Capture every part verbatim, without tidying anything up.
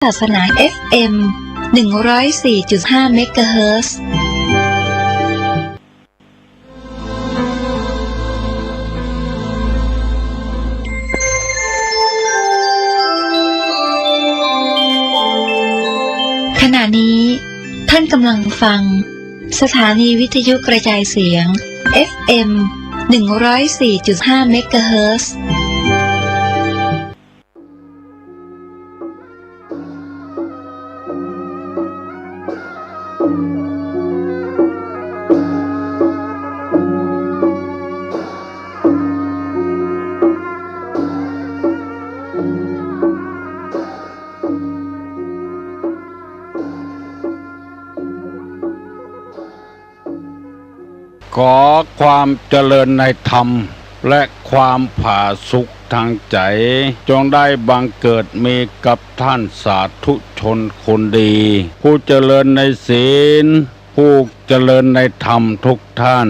ศาสนา เอฟเอ็ม หนึ่งร้อยสี่จุดห้า เมกะเฮิรตซ์ ขณะนี้ท่านกำลังฟังสถานีวิทยุกระจายเสียง เอฟเอ็ม หนึ่งร้อยสี่จุดห้า เมกะเฮิรตซ์ ขอความเจริญในธรรม และความผาสุกทางใจ๋ จงได้บังเกิดมีกับท่านสาธุชนคนดี ผู้เจริญในศีล ผู้เจริญในธรรมทุกท่าน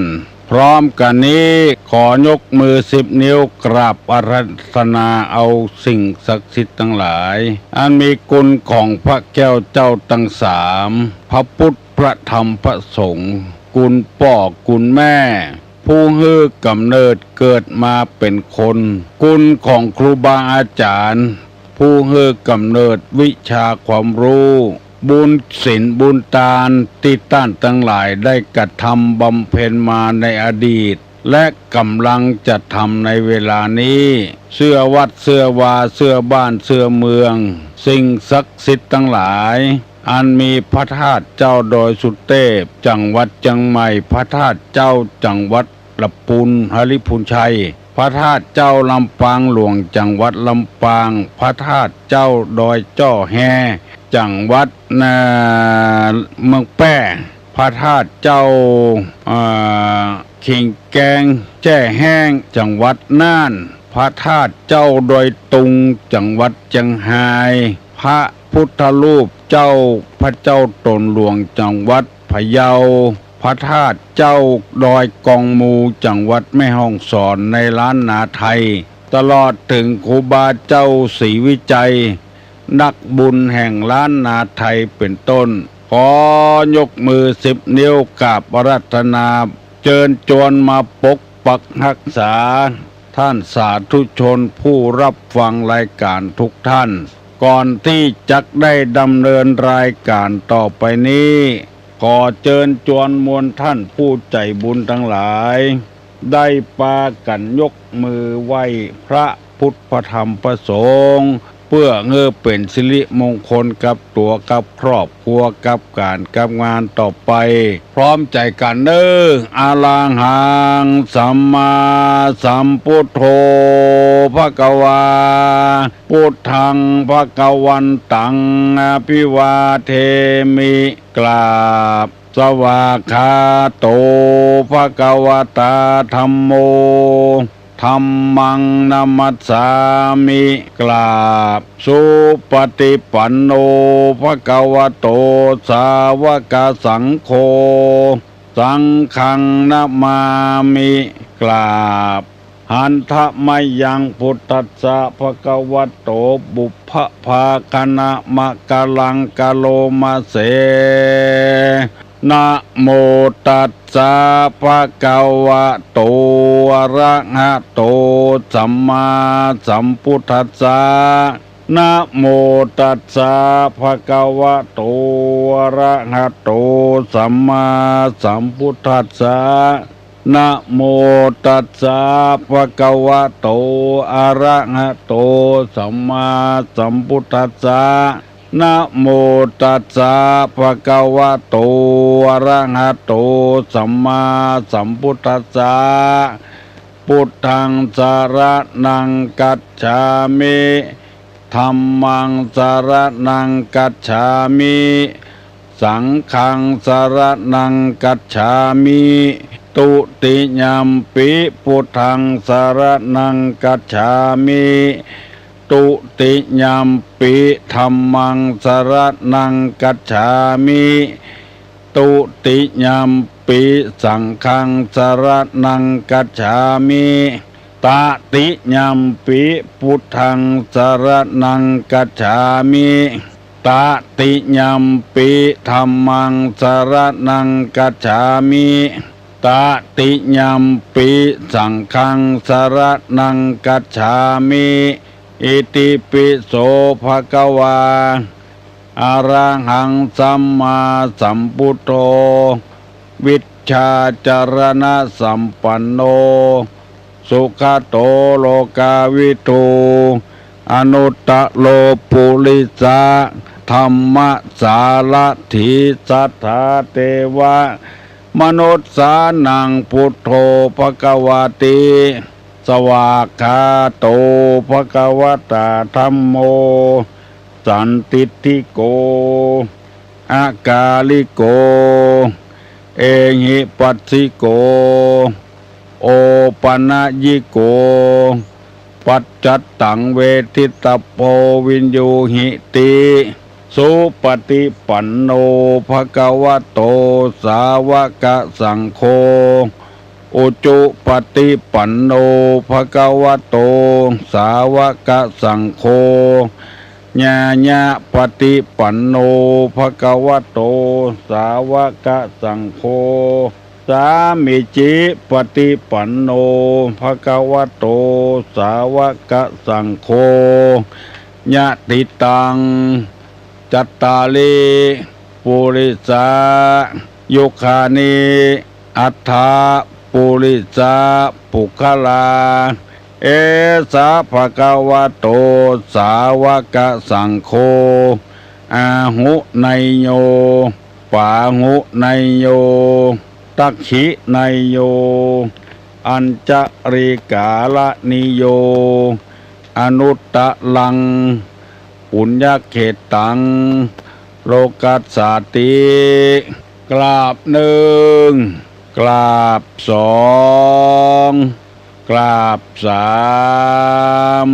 พร้อมกั๋นนี้ขอยกมือสิบนิ้วกราบอาราธนาเอาสิ่งศักดิ์สิทธิ์ตังหลาย อันมีคุณของพระแก้วเจ้าตังสาม พระพุทธ พระธรรม พระสงฆ์ คุณป้อคุณแม่ ผู้หื้อกำเนิดเกิดมาเป๋นคน คุณของครูบาอาจ๋ารย์ ผู้หื้อกำเนิดวิชาความฮู้ บุญศีลบุญตานตี้ต้านตังหลายได้กระทำบำเพ็ญมาในอดีต และก่ำลังจะทำในเวลานี้ เสื้อวัดเสื้อวา เสื้อบ้านเสื้อเมือง สิ่งศักดิ์สิทธิ์ตังหลาย อันมีพระธาตุเจ้าดอยสุเตพ จังหวัดเจียงใหม่ พระธาตุเจ้าจังหวัดละปูน หริภุญชัย พระธาตุเจ้าลำปางหลวง จังหวัดลำปาง พระธาตุเจ้าดอยจ้อแฮ จังหวัด เอ่อ เมืองแป้ พระธาตุเจ้า เอ่อ ขิงแกง แจ้แฮ้ง จังหวัดน่าน พระธาตุเจ้าดอยตุง จังหวัดเจียงฮาย พระพุทธรูปเจ้า พระเจ้าต๋นหลวง จังหวัดพะเยา พระธาตุเจ้าดอยกองมู จังหวัดแม่ฮ่องสอน ในล้านนาไทย ตลอดเถิงครูบาเจ้าศรีวิชัย นักบุญแห่งล้านนาไทยเป๋นต้น ขอยกมือสิบนิ้วกราบอาราธนา เจิญจวนมาปกปักฮักษา ท่านสาธุชนผู้รับฟังรายก๋านทุกท่าน ก่อนตี้จักได้ดำเนินรายก๋านต่อไปนี้ ขอเจิญจวนมวลท่านผู้ใจ๋บุญตังหลาย ได้ปากั๋นยกมือไหว้พระพุทธ พระธรรม พระสงฆ์ เปื้อหื้อเป๋นสิริมงคลกับตั๋ว กับครอบครัว กับก๋านกับงานต่อไป พร้อมใจ๋กั๋นเน่อ อะระหัง สัมมาสัมพุทโธ ภะคะวา พุทธัง ภะคะวันตัง อะภิวาเทมิ กราบ สวากขาโต ภะคะวะตา ธัมโม ธัมมัง นะมัสสามิ กราบ สุปะติปันโน ภะคะวะโต สาวะกะสังโฆ สังฆัง นะมามิ กราบ หันทะมะยัง พุทธัสสะ ภะคะวะโต ปุพพะภาคะนะมะกะลัง กะโลมะเส นะโมตัสสะ ภะคะวะโต อะระหะโต สัมมาสัมพุทธัสสะ นะโมตัสสะ ภะคะวะโต อะระหะโต สัมมาสัมพุทธัสสะ นะโมตัสสะ ภะคะวะโต อะระหะโต สัมมาสัมพุทธัสสะ นะโมตัสสะ ภะคะวะโต อะระหะโต สัมมาสัมพุทธัสสะ พุทธัง สะระณัง คัจฉามิ ธัมมัง สะระณัง คัจฉามิ สังฆัง สะระณัง คัจฉามิ ตุติยัมปิ พุทธัง สะระณัง คัจฉามิ ตุติยัมปิ ธัมมัง สะระณัง คัจฉามิ ตุติยัมปิ สังฆัง สะระณัง คัจฉามิ ตติยัมปิ พุทธัง สะระณัง คัจฉามิ ตติยัมปิ ธัมมัง สรณัง คัจฉามิ ตติยัมปิ สังฆัง สรณัง คัจฉามิ อิติปิโส ภะคะวา อะระหัง สัมมาสัมพุทโธ วิชชาจรณสัมปันโน สุขโต โลกาวิทู อนุตตโร ปุริสธัมมสารถี สัทธาเทวะมนุสสานัง พุทโธ ภะคะวาติ สวากขาโต ภะคะวะตา ธัมโม สันทิฏฐิโก อะกาลิโก เอหิปัสสิโก โอปะนะยิโก ปัจจัตตัง เวทิตะโพ วินยูหิติ สุปฏิปันโน ภะคะวะโต สาวกสังโฆ อุจุปฏิปันโน ภะคะวะโต สาวกสังโฆ ญาญาปฏิปันโน ภะคะวะโต สาวกสังโฆ สามีจิปฏิปันโน ภะคะวะโต สาวกสังโฆ ยะถิตัง จัตตาริ ปุริสายุคานิ อัฏฐะ ปุริสาปุคคลา เอสะ ภะคะวะโต สาวกสังโฆ อาหุเนยโย ปาหุเนยโย ตักขิเนยโย อัญชลีกาละนิโย อนุตตรัง ปุญญเขตัง โลกัสสาติ กราบนึ่ง กราบสอง กราบสาม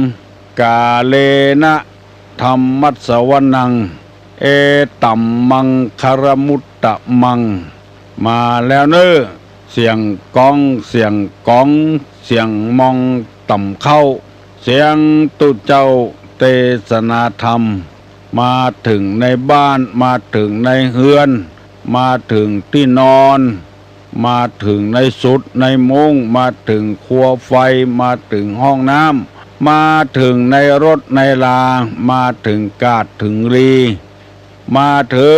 กาเลนะ ธัมมัสสวนัง เอตัมมังคะละมุตตะมัง มาแล้วเน่อ เสียงก๊อง เสียงก๋อง เสียงมองต่ำเข้า เสียงตุ๊เจ้าเตสนาธรรม มาเถิงในบ้าน มาเถิงในเฮือน มาเถิงตี้นอน มาเถิงในสุดในมุ้ง มาเถิงครัวไฟ มาเถิงห้องน้ำ มาเถิงในรถในลา มาเถิงกาดเถิงรี มาเถิ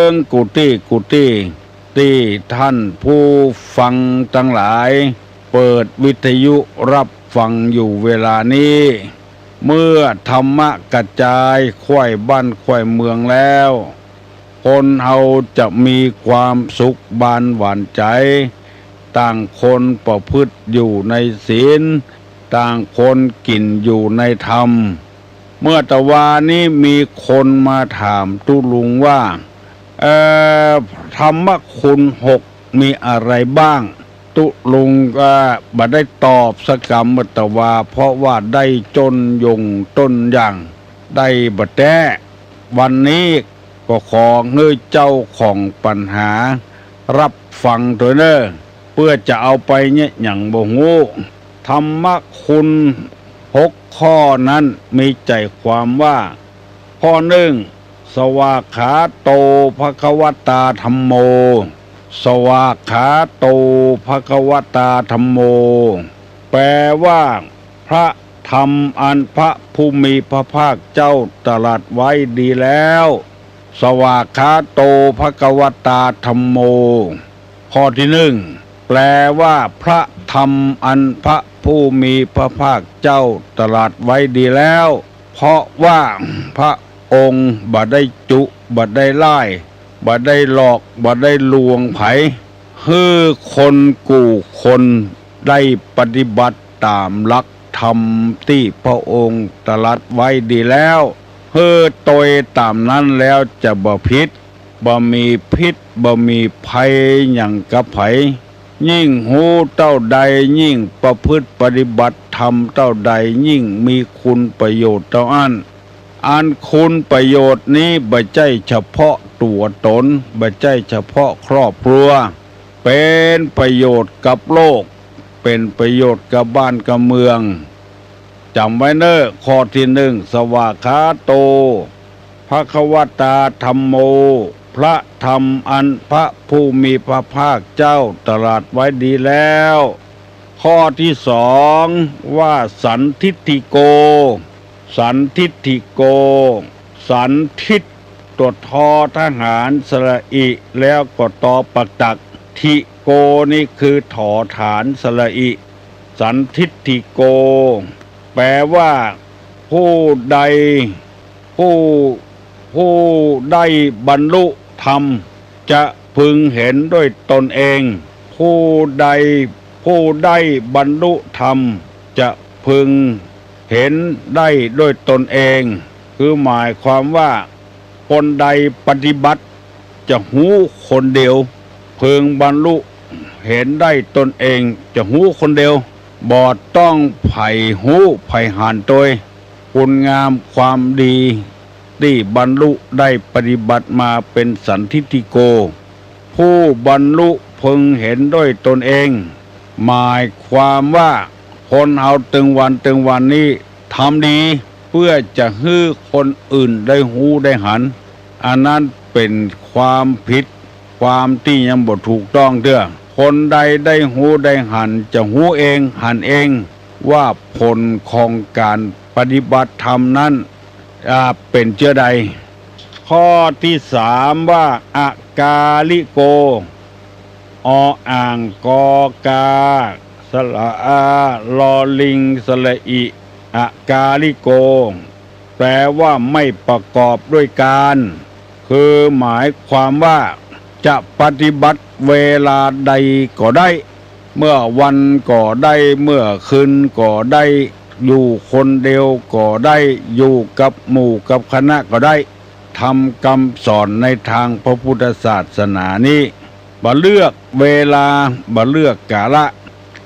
งกู้ตี้กู้ตี้ ตี้ท่านผู้ฟังตังหลาย เปิดวิทยุฮับฟังอยู่เวลานี้ เมื่อธรรมะกระจายไขว่บ้านไขว่เมืองแล้ว คนเฮาจะมีความสุขบานหวานใจ๋ ต่างคนประพฤติอยู่ในศีล ต่างคนกิ๋นอยู่ในธรรม เมื่อตะวานี้มีคนมาถามตุ๊ลุงว่า เอ่อ ธรรมคุณหกมีอะไรบ้าง ตุ๊ลุงก็บ่ได้ตอบสักกำ เมื่อตะวา เพราะว่าได้จ้นยงต้นอย่าง ได้บ่แต๊ วันนี้ก็ขอหื้อเจ้าของปัญหาฮับฟังตวยเน่อ เปื้อจะเอาไปเยียะหยังบ่ฮู้ ธรรมคุณหกข้อนั้นมีใจ๋ความว่า ข้อนึ่ง สวากขาโต ภะคะวะตา ธัมโม สวากขาโต ภะคะวะตา ธัมโม แปลว่า พระธรรมอันพระผู้มีพระภาคเจ้าตรัสไว้ดีแล้ว สวากขาโต ภะคะวะตา ธัมโม ข้อที่นึ่ง แปลว่า พระธรรมอันพระผู้มีพระภาคเจ้าตรัสไว้ดีแล้ว เพราะว่าพระองค์บ่ได้จุ บ่ได้ล่าย บ่ได้หลอก บ่ได้ลวงใผ หื้อคนกู้คนได้ปฏิบัติต๋ามหลักธรรมตี้พระองค์ตรัสไว้ดีแล้ว หื้อตวยต๋ามนั้นแล้วจะบ่ผิด บ่มีพิษ บ่มีภัยหยังกับใผ ยิ่งฮู้เต้าใด ยิ่งประพฤติปฏิบัติธรรมเต้าใด ยิ่งมีคุณประโยชน์เต้าอั้น อันคุณประโยชน์นี้บ่ใจ้เฉพาะตั๋วต๋น บ่ใจ้เฉพาะครอบครัว เป๋นประโยชน์กับโลก เป๋นประโยชน์กับบ้านกับเมือง จ๋ำไว้เน่อ ข้อที่นึ่ง สวากขาโต ภควตาธัมโม พระธรรมอันพระผู้มีพระภาคเจ้าตรัสไว้ดีแล้ว ข้อที่สอง ว่าสันทิฏฐิโก สันทิฏฐิโก สันทิฏ ตัวทอทหารสระอิ แล้วก็ตอปักตัก ฐิโก นี่คือถอฐานสระอิ สันทิฏฐิโก แปลว่า ผู้ใด ผู้ ผู้ได้บรรลุธรรม จะพึงเห็นด้วยตนเอง ผู้ใด ผู้ได้บรรลุธรรม จะพึงเห็นได้ด้วยตนเอง คือหมายความว่า คนใดปฏิบัติ จะฮู้คนเดียว พึงบรรลุเห็นได้ตนเอง จะฮู้คนเดียว บ่ต้องใผฮู้ใผหันโตย คุณงามความดี ตี้บรรลุได้ปฏิบัติมาเป๋นสันทิฏฐิโก ผู้บรรลุพึงเห็นด้วยตนเอง หมายความว่า คนเฮาตึงวันตึงวันนี้ ทำดี เปื้อจะหื้อคนอื่นได้ฮู้ได้หัน อันนั้นเป๋นความผิด ความตี้ยังบ่ถูกต้องเตื้อ คนใดได้ฮู้ได้หัน จะฮู้เอง หันเอง ว่าผลของก๋านปฏิบัติธรรมนั้น อ่า เป๋นเจ้าใด ข้อที่สามว่า อากาลิโก ออ่างกอกา สระอา ลอลิง สระอิ อากาลิโก แปลว่าไม่ประกอบด้วยการ คือหมายความว่า จะปฏิบัติเวลาใดก็ได้ เมื่อวันก็ได้ เมื่อคืนก็ได้ อยู่คนเดียวก็ได้ อยู่กับหมู่กับคณะก็ได้ ธรรมกำสอนในตางพระพุทธศาสนานี้ บ่เลือกเวลา บ่เลือกกาละ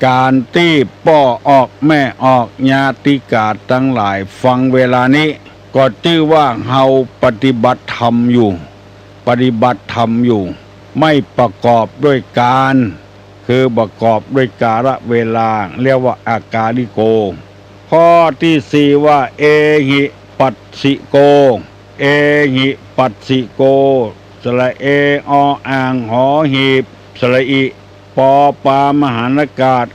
ก๋านตี้ป้อออกแม่ออก ญาติกาตังหลายฟังเวลานี้ ก็จื้อว่าเฮาปฏิบัติธรรมอยู่ ปฏิบัติธรรมอยู่ ไม่ประกอบด้วยการ คือประกอบด้วยกาละเวลา เรียกว่าอากาลิโก ข้อที่สี่ว่า เอหิปัสสิโก เอหิปัสสิโก สระเอ ออ่าง หอหีบ สระอิ ปอปลามหานากาศ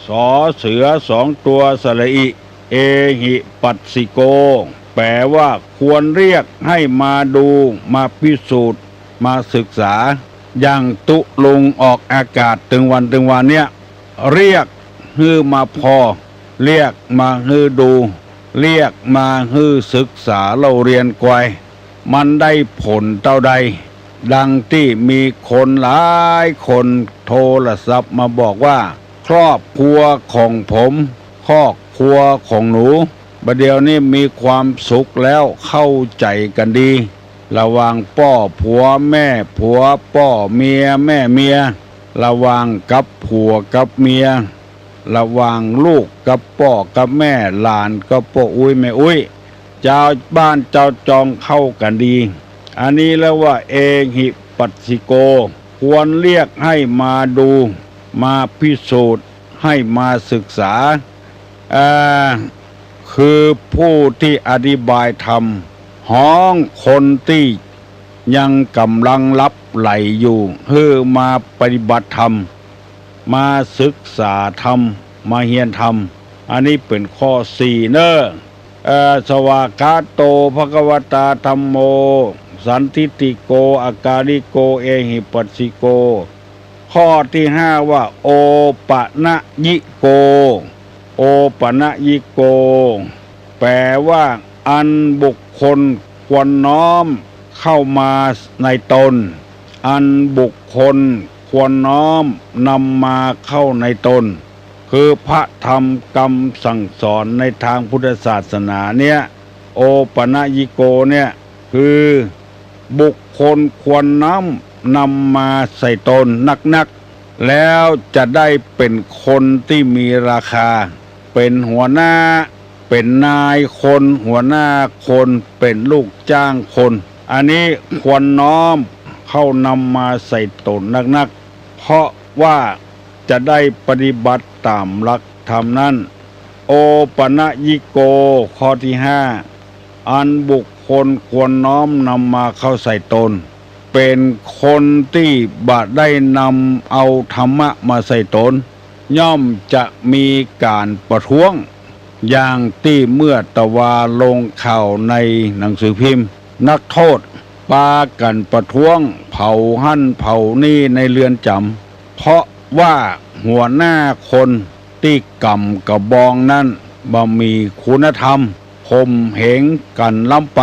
สอเสือสองตัว สระอิ เอหิปัสสิโก แปลว่าควรเรียกให้มาดู มาพิสูจน์ มาศึกษา อย่างตุ๊ลุงออกอากาศตึงวันตึงวันเนี่ย เรียกหื้อมาผ่อ เรียกมาหื้อดู เรียกมาหื้อศึกษาเล่าเรียนกวาย มันได้ผลเต้าใด ดังตี้มีคนหลายคนโทรศัพท์มาบอกว่า ครอบครัวของผม ครอบครัวของหนู บ่าเดี่ยวนี้มีความสุขแล้ว เข้าใจ๋กั๋นดี ระหว่างป้อผัวแม่ผัว ป้อเมียแม่เมีย ระหว่างกับผัวกับเมีย ระหว่างลูกกับป้อกับแม่ หลานกับป้ออุ๊ยแม่อุ๊ย จาวบ้านจาวจองเข้ากั๋นดี อันนี้เรียกว่า เอหิปัสสิโก ควรเรียกให้มาดู มาพิสูจน์ ให้มาศึกษา เอ่อ คือผู้ตี้อธิบายธรรม ฮ้องคนตี้ยังก่ำลังหลับใหลอยู่ หื้อมาปฏิบัติธรรม มาศึกษาธรรม มาเฮียนธรรม อันนี้เป๋นข้อสี่เน่อ เอ่อ สวากขาโต ภควตา ธัมโม สันทิฏฐิโก อากาลิโก เอหิปัสสิโก ข้อที่ห้าว่า โอปะนะยิโก โอปะนะยิโก แปลว่า อันบุคคลควรน้อมเข้ามาในตน อันบุคคลควรน้อมนำมาเข้าในตน คือพระธรรมกำสั่งสอนในตางพุทธศาสนาเนี่ย โอปะนะยิโกเนี่ย คือบุคคลควรน้อมนำมาใส่ตนนักๆ แล้วจะได้เป๋นคนตี้มีราคา เป๋นหัวหน้า เป๋นนายคน หัวหน้าคน เป๋นลูกจ้างคน อันนี้ควรน้อมเข้านำมาใส่ตนนักๆ เพราะว่าจะได้ปฏิบัติต๋ามหลักธรรมนั้น โอปะนะยิโก ข้อที่ห้า อันบุค คนควรน้อมนำมาเข้าใส่ตน เป๋นคนตี้บ่ได้นำเอาธรรมะมาใส่ตน ย่อมจะมีก๋านประท้วง อย่างตี้เมื่อตะวาลงข่าวในหนังสือพิมพ์ นักโทษปากั๋นประท้วง เผาหั้นเผานี่ในเรือนจ๋ำ เพราะว่าหัวหน้าคนตี้ก๋ำกระบองนั้นบ่มีคุณธรรม ข่มเหงกั๋นล้ำไป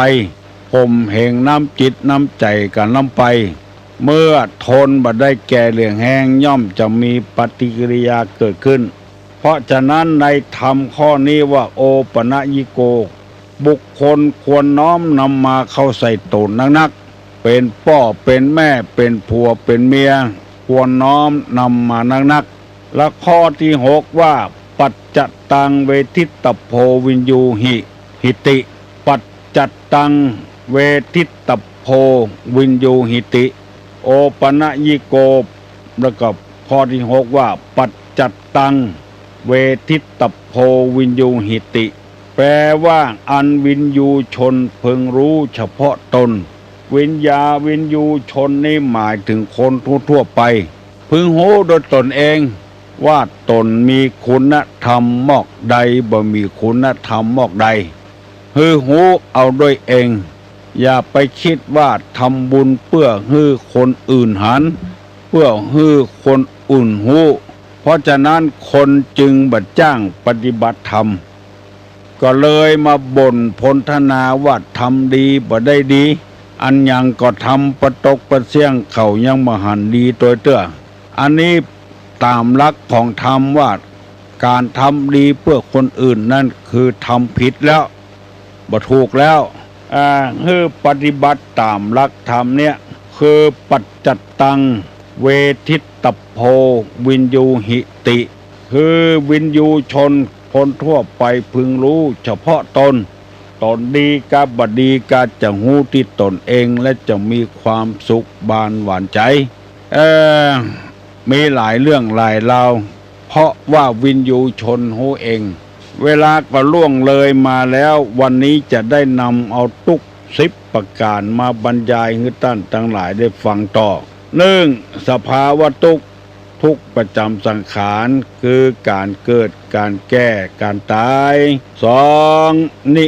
ข่มเหงน้ำจิตน้ำใจ๋กั๋นล้ำไป เมื่อทนบ่ได้แก่เหลืองแฮง ย่อมจะมีปฏิกิริยาเกิดขึ้น เพราะฉะนั้นในธรรมข้อนี้ว่า โอปะนะยิโก บุคคลควรน้อมนำมาเข้าใส่ตนนักๆ เป๋นป้อเป๋นแม่ เป๋นผัวเป๋นเมีย ควรน้อมนำมานักๆ และข้อตี้หกว่า ปัจจัตตัง เวทิตตะโพ วิญญูหิ หิติ ปัจจัตตัง เวทิตตะโพ วิญญูหิติ โอปะนะยิโก แล้วก็ข้อตี้หกว่า ปัจจัตตัง เวทิตตะโพ วิญญูหิติ แปลว่าอันวิญญูชนพึงรู้เฉพาะตน วิญญา วิญญูชนนี้หมายถึงคนทั่วๆ ไป พึงฮู้โดยตนเองว่าตนมีคุณธรรมมอกใด บ่มีคุณธรรมมอกใด หื้อฮู้เอาด้วยเอง อย่าไปกึ๊ดว่าทำบุญเปื้อหื้อคนอื่นหัน เปื้อหื้อคนอื่นฮู้ เพราะฉะนั้นคนจึงบ่จ้างปฏิบัติธรรม ก็เลยมาบ่นพนทนาว่าทำดีบ่ได้ดี อันหยังก็ทำปะตกปะเสี้ยง เขายังบ่หันดีตวยเตื้อ อันนี้ต๋ามหลักของธรรมว่า ก๋านทำดีเปื้อคนอื่นนั้นคือทำผิดแล้ว บ่ถูกแล้ว อ่า หื้อปฏิบัติต๋ามหลักธรรมเนี่ย คือปัจจัตตัง เวทิตตะโพ วิญญูหิติ คือวิญญูชนคนทั่วไปพึงรู้เฉพาะตน ตนดีกาบ่ดีกาจะฮู้ตี้ตนเอง และจะมีความสุขบานหวานใจ๋ เออ มีหลายเรื่องหลายราว เพราะว่าวิญญูชนฮู้เอง เวลาก็ล่วงเลยมาแล้ว วันนี้จะได้นำเอาตุ๊กข์สิบประก๋านมาบรรยายหื้อต้านตังหลายได้ฟังต่อ นึ่ง สภาวะตุ๊กข์ ทุกข์ประจ๋ำสังขาร คือก๋านเกิด ก๋านแก่ ก๋านต๋าย สอง นิ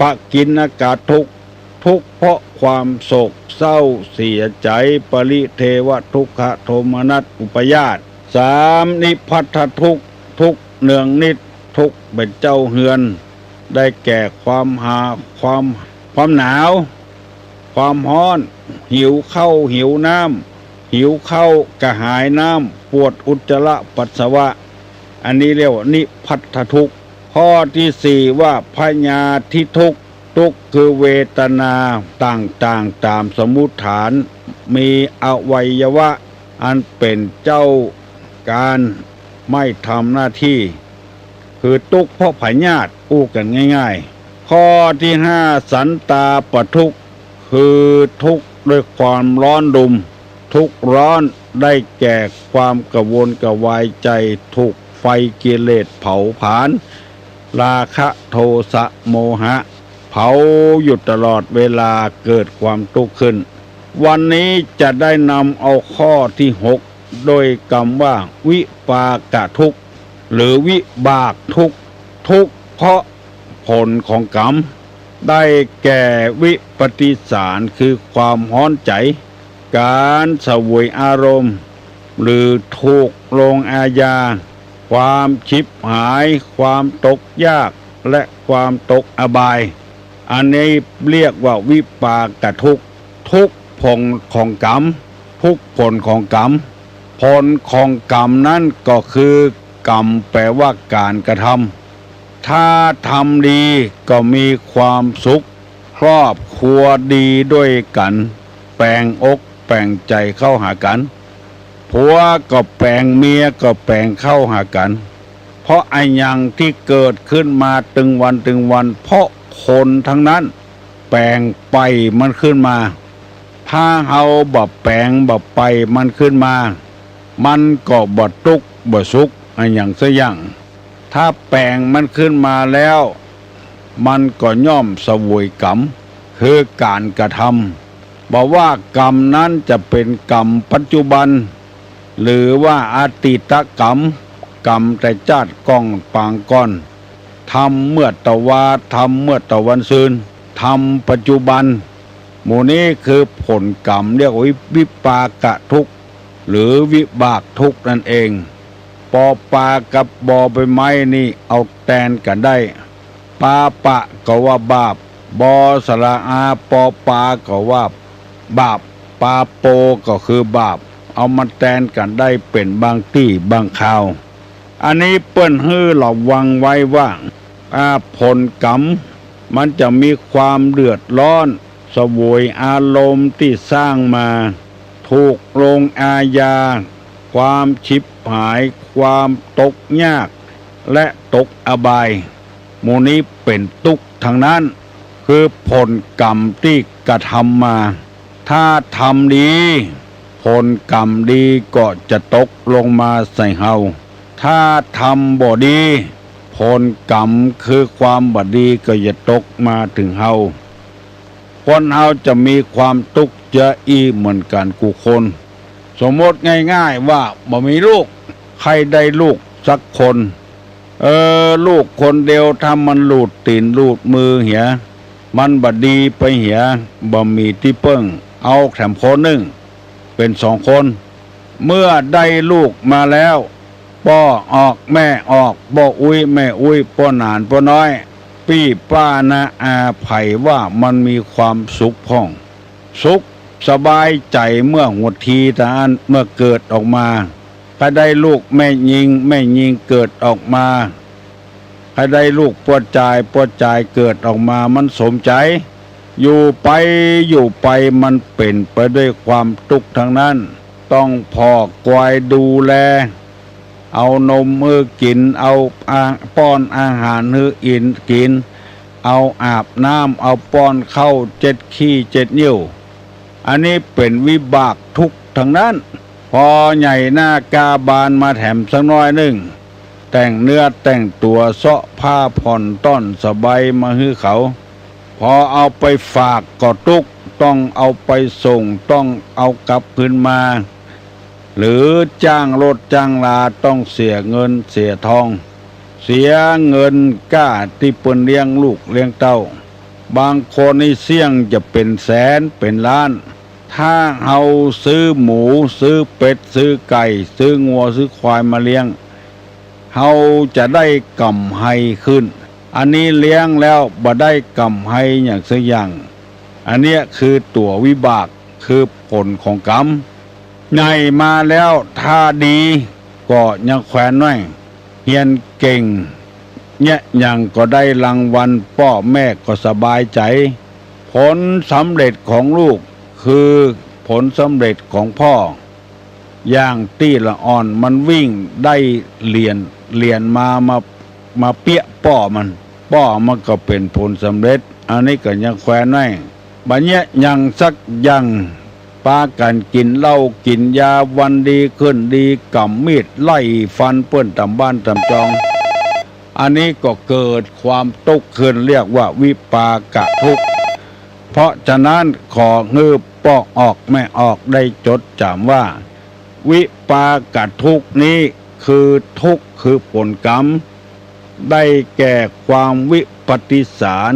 ปกิณณกทุกข์ ทุกข์เพราะความโศกเศร้าเสียใจ๋ ปริเทวทุกขโทมนัสอุปาทาน สาม นิพัทธทุกข์ ทุกข์เนืองนิด ทุกข์เป๋นเจ้าเฮือน ได้แก่ความหา ความ ความหนาว ความฮ้อน หิวข้าวหิวน้ำ หิวข้าวกระหายน้ำ ปวดอุจจาระปัสสาวะ อันนี้เรียกว่านิพัทธทุกข์ ข้อตี้สี่ว่าพยาธิทุกข์ ทุกข์คือเวทนาต่างๆ ต๋ามสมมุติฐาน มีอวัยวะอันเป๋นเจ้าก๋านไม่ทำหน้าตี้ คือตุ๊กข์เพราะพยาธิ อู้กั๋นง่ายๆ ข้อตี้ห้า สันตาปทุกข์ คือทุกข์ด้วยความร้อนรุ่ม ทุกข์ร้อนได้แก่ความกระวนกระวายใจ๋ ถูกไฟกิเลสเผาผลาญ ราคะโทสะโมหะ เผาอยู่ตลอดเวลา เกิดความตุ๊กข์ขึ้น วันนี้จะได้นำเอาข้อตี้หก ด้วยกำว่าวิปากทุกข์ หรือวิบากทุกข์ ทุกข์เพราะผลของกรรม ได้แก่วิปฏิสาร คือความฮ้อนใจ๋ ก๋านเสวยอารมณ์ หรือถูกลงอาญา ความฉิบหาย ความตกยาก และความตกอบาย อันนี้เรียกว่าวิปากทุกข์ ทุกข์ผลของกรรม ทุกข์ผลของกรรม ผลของกรรมนั้นก็คือ กรรมแปลว่าก๋านกระทำ ถ้าทำดีก็มีความสุข ครอบครัวดีด้วยกั๋น แป๋งอกแป๋งใจ๋เข้าหากั๋น ผัวก็แป๋ง เมียก็แป๋งเข้าหากั๋น เพราะอะหยังตี้เกิดขึ้นมาตึงวันตึงวัน เพราะคนตังนั้นแป๋งใฝ่มันขึ้นมา ถ้าเฮาบ่แป๋งบ่ใฝ่มันขึ้นมา มันก็บ่ตุ๊กข์บ่สุขอะหยังสักอย่าง ถ้าแป๋งมันขึ้นมาแล้ว มันก็ย่อมเสวยกรรม คือก๋านกระทำ บ่ว่ากรรมนั้นจะเป๋นกรรมปัจจุบัน หรือว่าอดีตกรรม กรรมแต่จาติก่อนปางก่อน ทำเมื่อตะวา ทำเมื่อตะวันซืน ทำปัจจุบัน หมู่นี้คือผลกรรม เรียกว่าวิ วิปากะทุกข์ หรือวิบากทุกข์นั่นเอง ปอปากับบอใบไม้นี่เอาแตนกั๋นได้ ปาปะก็ว่าบาป บอสระอา ปอปาก็ว่าบาป ปาโปก็คือบาป เอามาแตนกั๋นได้เป๋นบางตี้บางคราว อันนี้เปิ้นหื้อระวังไว้ว่า อ่า ผลกรรม มันจะมีความเดือดร้อน เสวยอารมณ์ตี้สร้างมา ถูกลงอาญา ความฉิบหาย ความตกยาก และตกอบาย หมู่นี้เป๋นตุ๊กข์ทั้งนั้น คือผลกรรมตี้กระทำมา ถ้าทำดี ผลกรรมดีก็จะตกลงมาใส่เฮา ถ้าทำบ่ดี ผลกรรมคือความบ่ดีก็จะตกมาเถิงเฮา คนเฮาจะมีความตุ๊กข์เจื้ออี้เหมือนกั๋นกู้คน สมมติง่ายๆ ว่าบ่มีลูก ใค่ได้ลูกสักคน เออ ลูกคนเดียวถ้ามันหลุดตี๋นหลุดมือเหีย มันบ่ดีไปเหีย บ่มีตี้เปิ้ง เอาแถมคนนึ่ง เป๋นสองคน เมื่อได้ลูกมาแล้ว ป้อออกแม่ออก ป้ออุ๊ยแม่อุ๊ย ป้อหนานป้อน้อย ปี้ป้าน้าอาใผว่ามันมีความสุขพ่อง สุขสบายใจ๋เมื่อหัวทีตะอั้น เมื่อเกิดออกมา ใค่ได้ลูกแม่ญิง แม่ญิงเกิดออกมา ใค่ได้ลูกป้อจาย ป้อจายเกิดออกมา มันสมใจ๋ อยู่ไป อยู่ไป มันเป๋นไปด้วยความตุ๊กข์ทั้งนั้น ต้องผ่อกวายดูแล เอานมหื้อกิ๋น เอาอา ป้อนอาหารหื้ออิ๋นกิ๋น เอาอาบน้ำ เอาป้อนข้าว เจ็ดขี้เจ็ดเยี่ยว อันนี้เป๋นวิบากทุกข์ทั้งนั้น พอใหญ่หน้ากล้าบานมาแถมสักน้อยนึ่ง แต่งเนื้อแต่งตั๋ว เซาะผ้าผ่อนต้อนสบายมาหื้อเขา พอเอาไปฝากก็ตุ๊กข์ ต้องเอาไปส่ง ต้องเอากลับคืนมา หรือจ้างรถจ้างรา ต้องเสียเงินเสียทอง เสียเงินก้าตี้เปิ้นเลี้ยงลูกเลี้ยงเต้า บางคนนี่เสี้ยงจะเป๋นแสนเป๋นล้าน ถ้าเฮาซื้อหมู ซื้อเป็ด ซื้อไก่ ซื้องัว ซื้อควายมาเลี้ยง เฮาจะได้ก๋ำไรขึ้น อันนี้เลี้ยงแล้วบ่ได้ก๋ำไรหยังสักอย่าง อันเนี้ยคือตั๋ววิบาก คือผลของกรรม ใหญ่มาแล้วถ้าดีก็ยังแควนไว้ เฮียนเก่ง เยียะหยังก็ได้รางวัล ป้อแม่ก็สบายใจ๋ ผลสำเร็จของลูกคือผลสำเร็จของพ่อ อย่างตี้ละอ่อนมันวิ่งได้เหรียญ เหรียญมา มา มาเปี้ยะป้อมัน ป้อมันก็เป๋นผลสำเร็จ อันนี้ก็ยังแควนไว้ บ่เยียะหยังสักอย่าง ปากั๋นกิ๋นเหล้ากิ๋นยา วันดีคืนดี ก๋ำมีดไล่ฟันเปิ้นต๋ามบ้านต๋ามจอง อันนี้ก็เกิดความตุ๊กข์ขึ้น เรียกว่าวิปากะทุกข์ เพราะฉะนั้นขอหื้อป้อออกแม่ออกได้จดจ๋ำว่า วิปากะทุกข์นี้คือทุกข์ คือผลกรรม ได้แก่ความวิปฏิสาร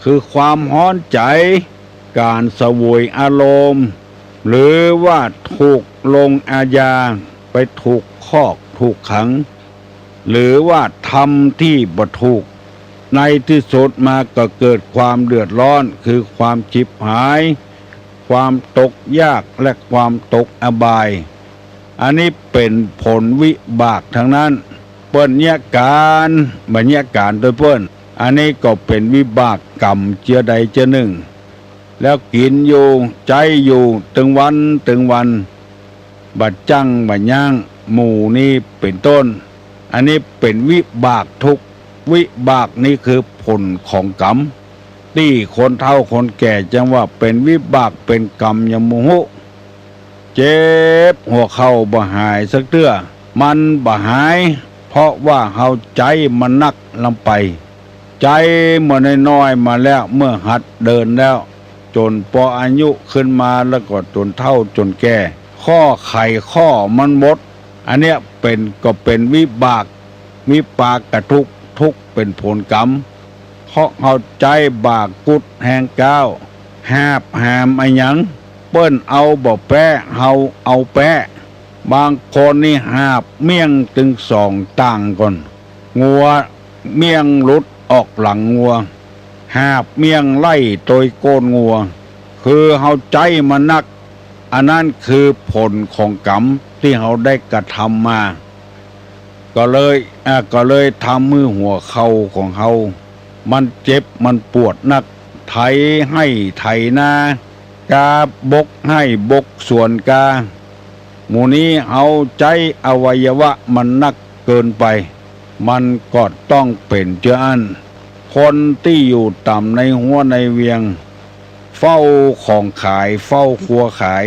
คือความฮ้อนใจ๋ ก๋านเสวยอารมณ์ หรือว่าถูกลงอาญา ไปถูกคอกถูกขัง หรือว่าทำตี้บ่ถูก ในตี้สุดมาก็เกิดความเดือดร้อน คือความฉิบหาย ความตกยาก และความตกอบาย อันนี้เป๋นผลวิบากทั้งนั้น เปิ้นเยียะก๋าน บ่เยียะก๋านตวยเปิ้น อันนี้ก็เป๋นวิบากกรรมเจื้อใดเจื้อนึ่ง แล้วกิ๋นอยู่ ใจ๊อยู่ ตึงวันตึงวัน บ่จั้งบ่ยั้ง หมู่นี้เป๋นต้น อันนี้เป๋นวิบากทุกข์ วิบากนี้คือผลของกรรม ตี้คนเฒ่าคนแก่จั้งว่าเป๋นวิบากเป๋นกรรมยังบ่ฮู้ เจ็บหัวเข่าบ่หายสักเตื้อ มันบ่หาย เพราะว่าเฮาใจ๊มันนักล้ำไป ใจ๊เมื่อน้อยๆ มาแล้ว เมื่อหัดเดินแล้ว จ๋นปออายุขึ้นมาแล้วก็จ๋นเฒ่าจ๋นแก่ ข้อไขข้อมันหมด อันเนี้ยเป๋น ก็เป๋นวิบาก วิปากทุกข์ ทุกข์เป๋นผลกรรม เพราะเฮาใจ๊บ่ากุดแฮงก้าว หาบหามอะหยัง เปิ้นเอาบ่แป๊ เฮาเอาแป๊ บางคนนี่หาบเมี่ยงตึงสองตางก่อน งัวเมี่ยงหลุดออกหลังงัว หาบเมี่ยงไล่โตยโก้นงัว คือเฮาใจ๊มันนัก อันนั้นคือผลของกรรมตี้เฮาได้กระทำมา ก็เลย อ่า ก็เลยทำหื้อหัวเข่าของเฮา มันเจ็บมันปวดนัก ไถไฮ่ไถนา กาบกไฮ่บกสวนกา หมู่นี้เฮาใจ๊อวัยวะมันนักเกินไป มันก็ต้องเป๋นเจื้ออั้น คนตี้อยู่ต่ำในฮั้วในเวียง เฝ้าของขาย เฝ้าครัวขาย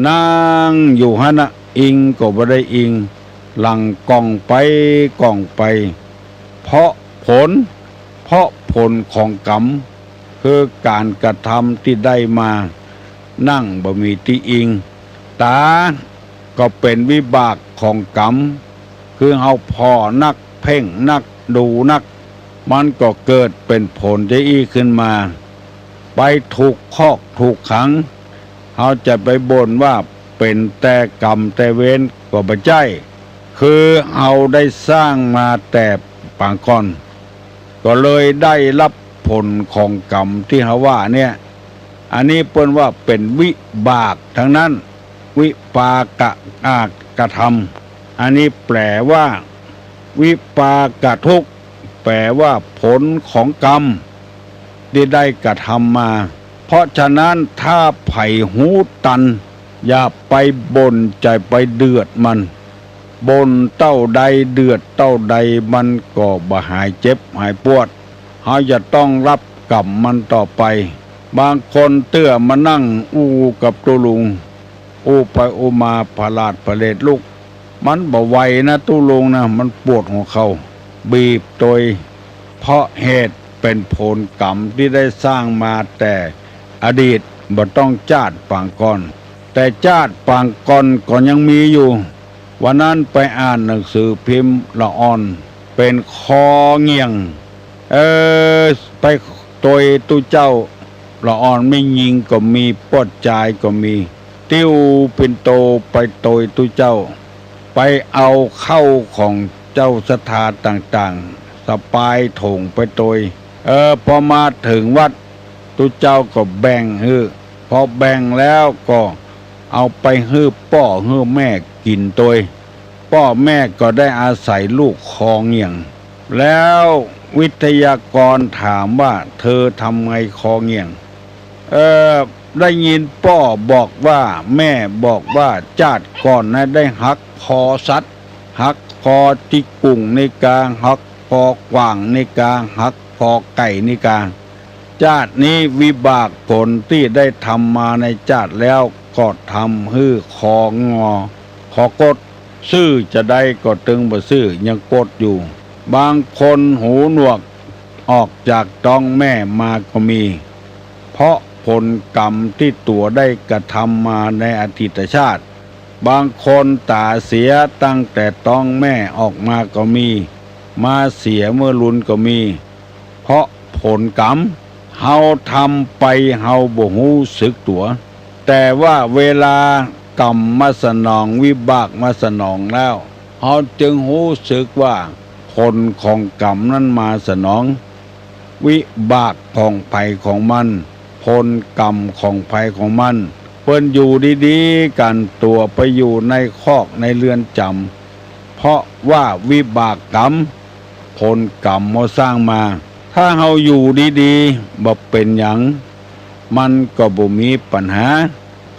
นั่งอยู่หั้นนะ อิงก็บ่ได้อิง หลังก่องไปก่องไป เพราะผล เพราะผลของกรรม คือก๋านกระทำตี้ได้มา นั่งบ่มีตี้อิง ต๋า ก็เป๋นวิบากของกรรม คือเฮาผ่อนัก เพ่งนัก ดูนัก มันก็เกิดเป๋นผลจะอี้ขึ้นมา ไปถูกคอกถูกขัง เฮาจะไปบ่นว่าเป๋นแต่กรรมแต่เวรก็บ่ใจ้ คือเฮาได้สร้างมาแต่ปางก่อน ก็เลยได้รับผลของกรรมตี้เฮาว่าเนี่ย อันนี้เปิ้นว่าเป๋นวิบากตังนั้น วิปากะ อ่า กระทำ อันนี้แปลว่า วิปากทุกข์ แปลว่าผลของกรรมตี้ได้กระทำมา เพราะฉะนั้นถ้าใผฮู้ตัน อย่าไปบ่น จะไปเดือดมัน บ่นเต้าใด เดือดเต้าใด มันก็บ่หายเจ็บหายปวด เฮาจะต้องรับกรรมมันต่อไป บางคนเตื้อมานั่งอู้กับตุ๊ลุง อู้ไปอู้มาผลาดผลาดลุก มันบ่ไหวนะตุ๊ลุงนะ มันปวดหัวเข่า บีบโตย เพราะเหตุเป๋นผลกรรมตี้ได้สร้างมาแต่อดีต บ่ต้องจาติปางก่อน แต่จาติปางก่อนก็ยังมีอยู่ วันนั้นไปอ่านหนังสือพิมพ์ละอ่อน เป๋นคอเหงี่ยง เออ ไปโตยตุ๊เจ้า ละอ่อนแม่ญิงก็มี ป้อจายก็มี ติ้วปิ่นโตไปโตยตุ๊เจ้า ไปเอาเข้าของเจ้าศรัทธาต่างๆ สะปายโถงไปโตย เออ ปอมาเถิงวัด ตุ๊เจ้าก็แบ่งหื้อ ปอแบ่งแล้วก็เอาไปหื้อป้อหื้อแม่กิ๋นโตย ป้อแม่ก็ได้อาศัยลูกคอเหงี่ยง แล้ววิทยากรถามว่า เธอทำไงคอเหงี่ยง เออ ได้ยินป้อบอกว่า แม่บอกว่า จาติก่อนนะได้หักคอสัตว์ หักคอจิกุ่งในกา หักคอกวางในกา หักคอไก่ในกา จาตินี้วิบากผลตี้ได้ทำมาในจาติแล้ว ก็ทำหื้อคองอ คอกด ซื่อจาใดก็ตึงบ่ซื่อ ยังกดอยู่ บางคนหูหนวก ออกจากต๊องแม่มาก็มี เพราะผลกรรมตี้ตั๋วได้กระทำมาในอดีตชาติ บางคนต๋าเสียตั้งแต่ต๊องแม่ออกมาก็มี มาเสียเมื่อลุนก็มี เพราะผลกรรม เฮาทำไปเฮาบ่ฮู้สึกตั๋ว แต่ว่าเวลากรรมมาสนอง วิบากมาสนองแล้ว เฮาจึงฮู้สึกว่าผลของกรรมนั้นมาสนอง วิบากของใผของมัน ผลกรรมของใผของมัน เปิ้นอยู่ดีๆ กั๋น ตั๋วไปอยู่ในคอกในเรือนจ๋ำ เพราะว่าวิบากกรรม ผลกรรมเฮาสร้างมา ถ้าเฮาอยู่ดีๆ บ่เป๋นหยัง มันก็บ่มีปัญหา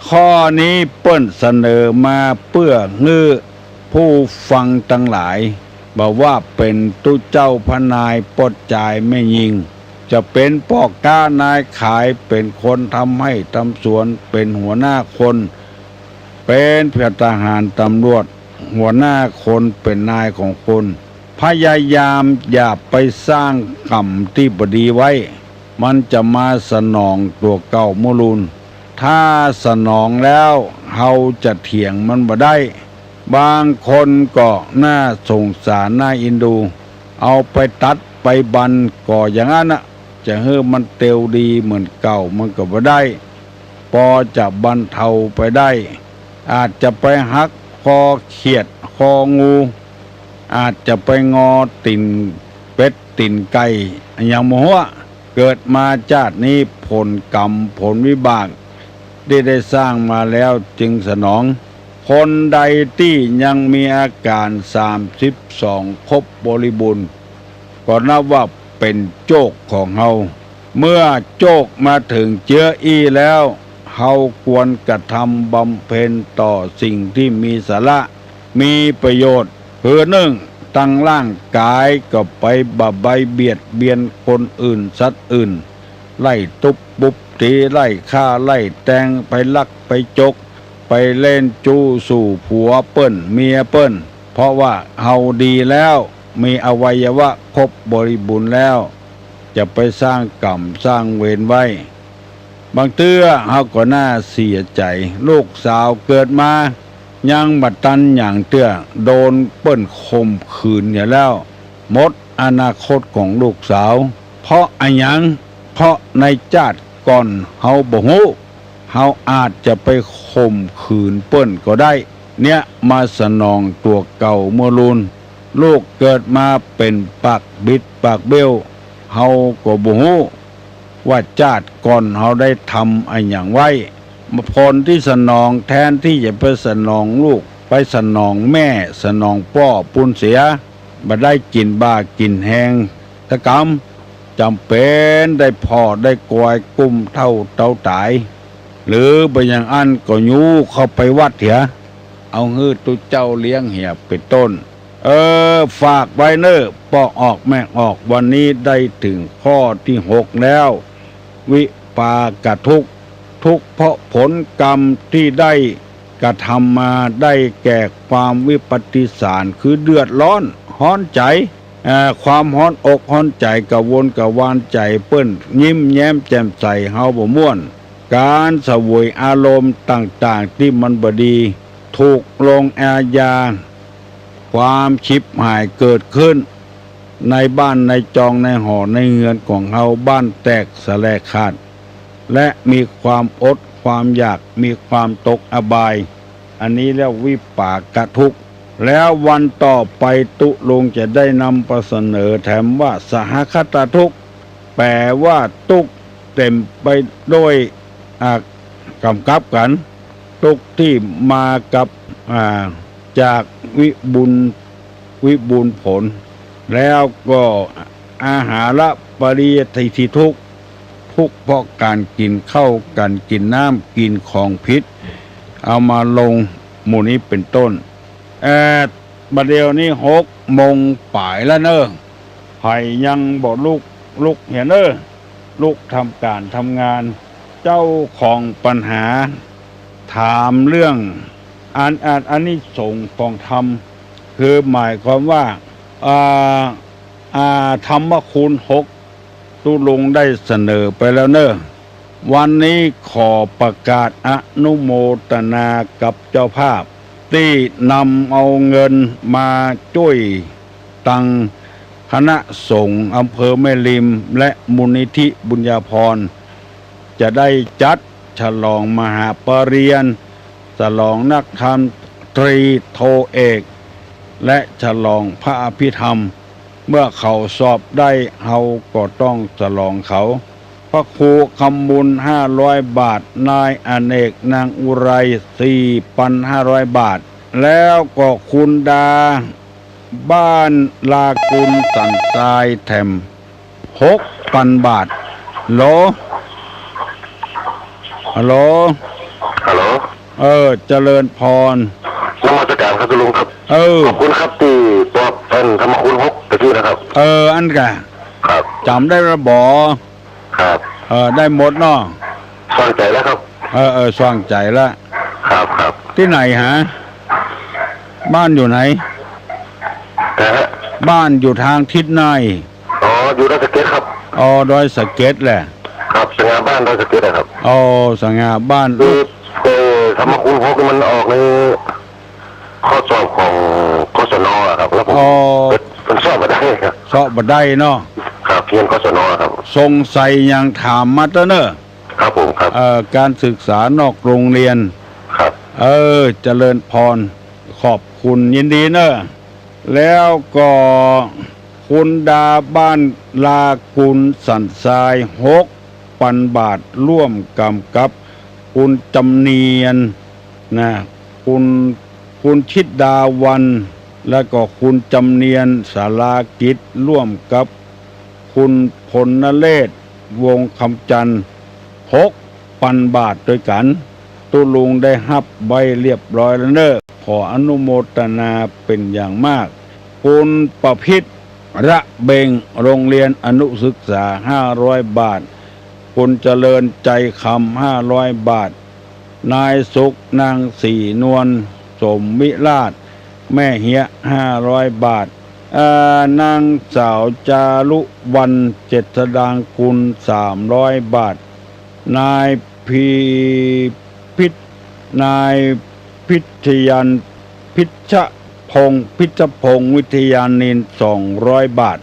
ข้อนี้เปิ้นเสนอมาเปื้อหื้อผู้ฟังตังหลาย บ่ว่าเป๋นตุ๊เจ้าพระนายป้อจายแม่ญิง จะเป๋นป้อก๊านายขาย เป๋นคนทำไฮ่ทำสวน เป๋นหัวหน้าคน เป๋นพลทหารตำรวจ หัวหน้าคนเป๋นนายของคน ไผ พยายามอย่าไปสร้างกรรมตี้บ่ดีไว้ มันจะมาสนองตั๋วเก่าเมื่อลูน ถ้าสนองแล้วเฮาจะเถียงมันบ่ได้ บางคนก็น่าสงสารน่าเอ็นดู เอาไปตัดไปบันก็อย่างนั้นน่ะ จะหื้อมันเตียวดีเหมือนเก่ามันก็บ่ได้ ปอจะบรรเทาไปได้ อาจจะไปหักคอเขียดคองู อาจจะไปงอตี๋นเป็ดตี๋นไก่ อะหยังบ่ฮู้ เกิดมาจาตินี้ผลกรรมผลวิบากตี้ได้สร้างมาแล้วจึงสนอง คนใดตี้ยังมีอาก๋านสามสิบสองครบบริบูรณ์ ก็นับว่าเป๋นโจคของเฮา เมื่อโจคมาเถิงเจื้ออี้แล้ว เฮาควรกระทำบำเพ็ญต่อสิ่งตี้มีสาระ มีประโยชน์ คือนึ่ง ตังร่างก๋ายก็ไปบ่ใบ้เบียดเบียนคนอื่นสัตว์อื่น ไล่ตุ๊บปุ๊บตี๋ ไล่ฆ่าไล่แตง ไปลักไปจก ไปเล่นจู้สู่ผัวเปิ้นเมียเปิ้น เพราะว่าเฮาดีแล้ว มีอวัยวะครบบริบูรณ์แล้ว จะไปสร้างกรรมสร้างเวรไว้ บางเตื้อเฮาก็น่าเสียใจ๋ ลูกสาวเกิดมายังบ่ตันหยังเตื้อ โดนเปิ้นข่มขืนเหียแล้ว หมดอนาคตของลูกสาว เพราะอะหยัง เพราะในจาติก่อนเฮาบ่ฮู้ เฮาอาจจะไปข่มขืนเปิ้นก็ได้ เนี่ยมาสนองตั๋วเก่าเมื่อลูน ลูกเกิดมาเป๋นปากบิดปากเบี้ยว เฮาก็บ่ฮู้ว่าจาติก่อนเฮาได้ทำอะหยังไว้ ผลตี้สนองแทนตี้จะไปสนองลูก ไปสนองแม่ สนองป้อปู้นเสีย บ่ได้กิ๋นบ่ากิ๋นแฮงสักกำ จ๋ำเป๋นได้ผ่อได้กอยกุ้มเต้าเต๋าต๋าย หรือบ่อย่างอั้นก็ยู้เข้าไปวัดเหีย เอาหื้อตุ๊เจ้าเลี้ยงเหีย เป๋นต้น เออ ฝากไว้เน่อ ป้อออกแม่ออก วันนี้ได้เถิงข้อตี้หกแล้ว วิปากทุกข์ ทุกข์เพราะผลกรรมตี้ได้กระทำมา ได้แก่ความวิปฏิสาร คือเดือดร้อนฮ้อนใจ๋ เอ่อ ความฮ้อนอกฮ้อนใจ๋ กระวนกระวายใจ๋ เปิ้นยิ้มแย้มแจ่มใส เฮาบ่ม่วน ก๋านเสวยอารมณ์ต่างๆ ตี้มันบ่ดี ถูกลงอาญา ความฉิบหายเกิดขึ้น ในบ้านในจองในหอในเฮือนของเฮา บ้านแตกสาแหรกขาด และมีความอดความอยาก มีความตกอบาย อันนี้เรียกวิปากทุกข์ แล้ววันต่อไปตุ๊ลุงจะได้นำไปเสนอแถมว่าสหคตทุกข์ แป๋ว่าตุ๊กข์เต๋มไปโดย อ่า ก๋ำกับกั๋น ตุ๊กข์ตี้มากับ อ่า จากวิบูลย์ วิบูลย์ผล แล้วก็อาหารปริยัตถิทุกข์ ทุกข์เพราะก๋านกิ๋นข้าว ก๋านกิ๋นน้ำ กิ๋นของผิด เอามาลง หมู่นี้เป๋นต้น เอ่อ บ่าเดี่ยวนี้หกโมงป๋ายแล้วเน่อ ใผยังบ่ลุก ลุกเหียเน่อ ลุกทำก๋านทำงาน เจ้าของปัญหาถามเรื่องอัน อัน อานิสงส์ของธรรม คือหมายความว่า อ่า อ่า ธรรมคุณหก ตุ๊ลุงได้เสนอไปแล้วเน่อ วันนี้ขอประกาศอนุโมทนากับเจ้าภาพ ตี้นำเอาเงินมาจ้วยตังคณะสงฆ์อำเภอแม่ริม และมูลนิธิบุญญาภรณ์ จะได้จัดฉลองมหาปริญญา ฉลองนักธรรมตรีโทเอก และฉลองพระอภิธรรม เมื่อเขาสอบได้ เฮาก็ต้องฉลองเขา พระครูคำมูล ห้าร้อยบาท นายอเนก นางอุไร สี่พันห้าร้อยบาท แล้วก็คุณดา บ้านลากุลสันทรายแถม หกพันบาท ฮัลโหล ฮัลโหล ฮัลโหล เออ เจริญพร นมัสการครับตุ๊ลุงครับ เออ ขอบคุณครับตี้ปอบอันธรรมคุณหกตะกี้นะครับ เออ อันก่ะ ครับ จ๋ำได้ละบ่ ครับ เออ ได้หมดเนาะ สว่างใจ๋แล้วครับ เออ เออ สว่างใจ๋ละ ครับ ครับ ตี้ไหนฮะ บ้านอยู่ไหน นะฮะ บ้านอยู่ตางทิศไหน อ๋อ อยู่ดอยสะเก็ดครับ อ๋อ ดอยสะเก็ดแหละ ครับ สง่าบ้านดอยสะเก็ดอะครับ อ๋อ สง่าบ้าน คือ เอ่อ ธรรมคุณหกนี่มันออกในข้อสอบของ กศน อะครับ แล้วผม อ๋อ เปิด เปิดสอบบ่ได้ครับ สอบบ่ได้เนาะ ครับ เฮียน กศน ครับ สงสัยหยังถามมาเต๊อะเน่อ ครับผม ครับ เอ่อ การศึกษานอกโรงเรียน ครับ เออ เจริญพร ขอบคุณ ยินดีเน่อ แล้วก็คุณดาบ้านลากุลสันทราย หกปันบาท ร่วมกำกับคุณจำเนียนนะ คุณ คุณชิดาวัน แล้วก็คุณจำเนียนสารากิจ ร่วมกับคุณพลนเรศ วงศ์คำจันทร์ หกปันบาทด้วยกั๋น ตุ๊ลุงได้ฮับไว้เรียบร้อยแล้วเน่อ ขออนุโมทนาเป๋นอย่างมาก คุณประพิตร ระเบง โรงเรียนอนุศึกษา ห้าร้อยบาท คุณเจริญใจคำ ห้าร้อยบาท นายสุข นางศรีนวล สมวิราช แม่เฮีย ห้าร้อยบาท เอ่อ นางสาวจารุวรรณ เจษฎางกูล สามร้อยบาท นายพิพิธ นายพิทยัน พิชพงศ์ พิชพงศ์ วิทยานินทร์ สองร้อยบาท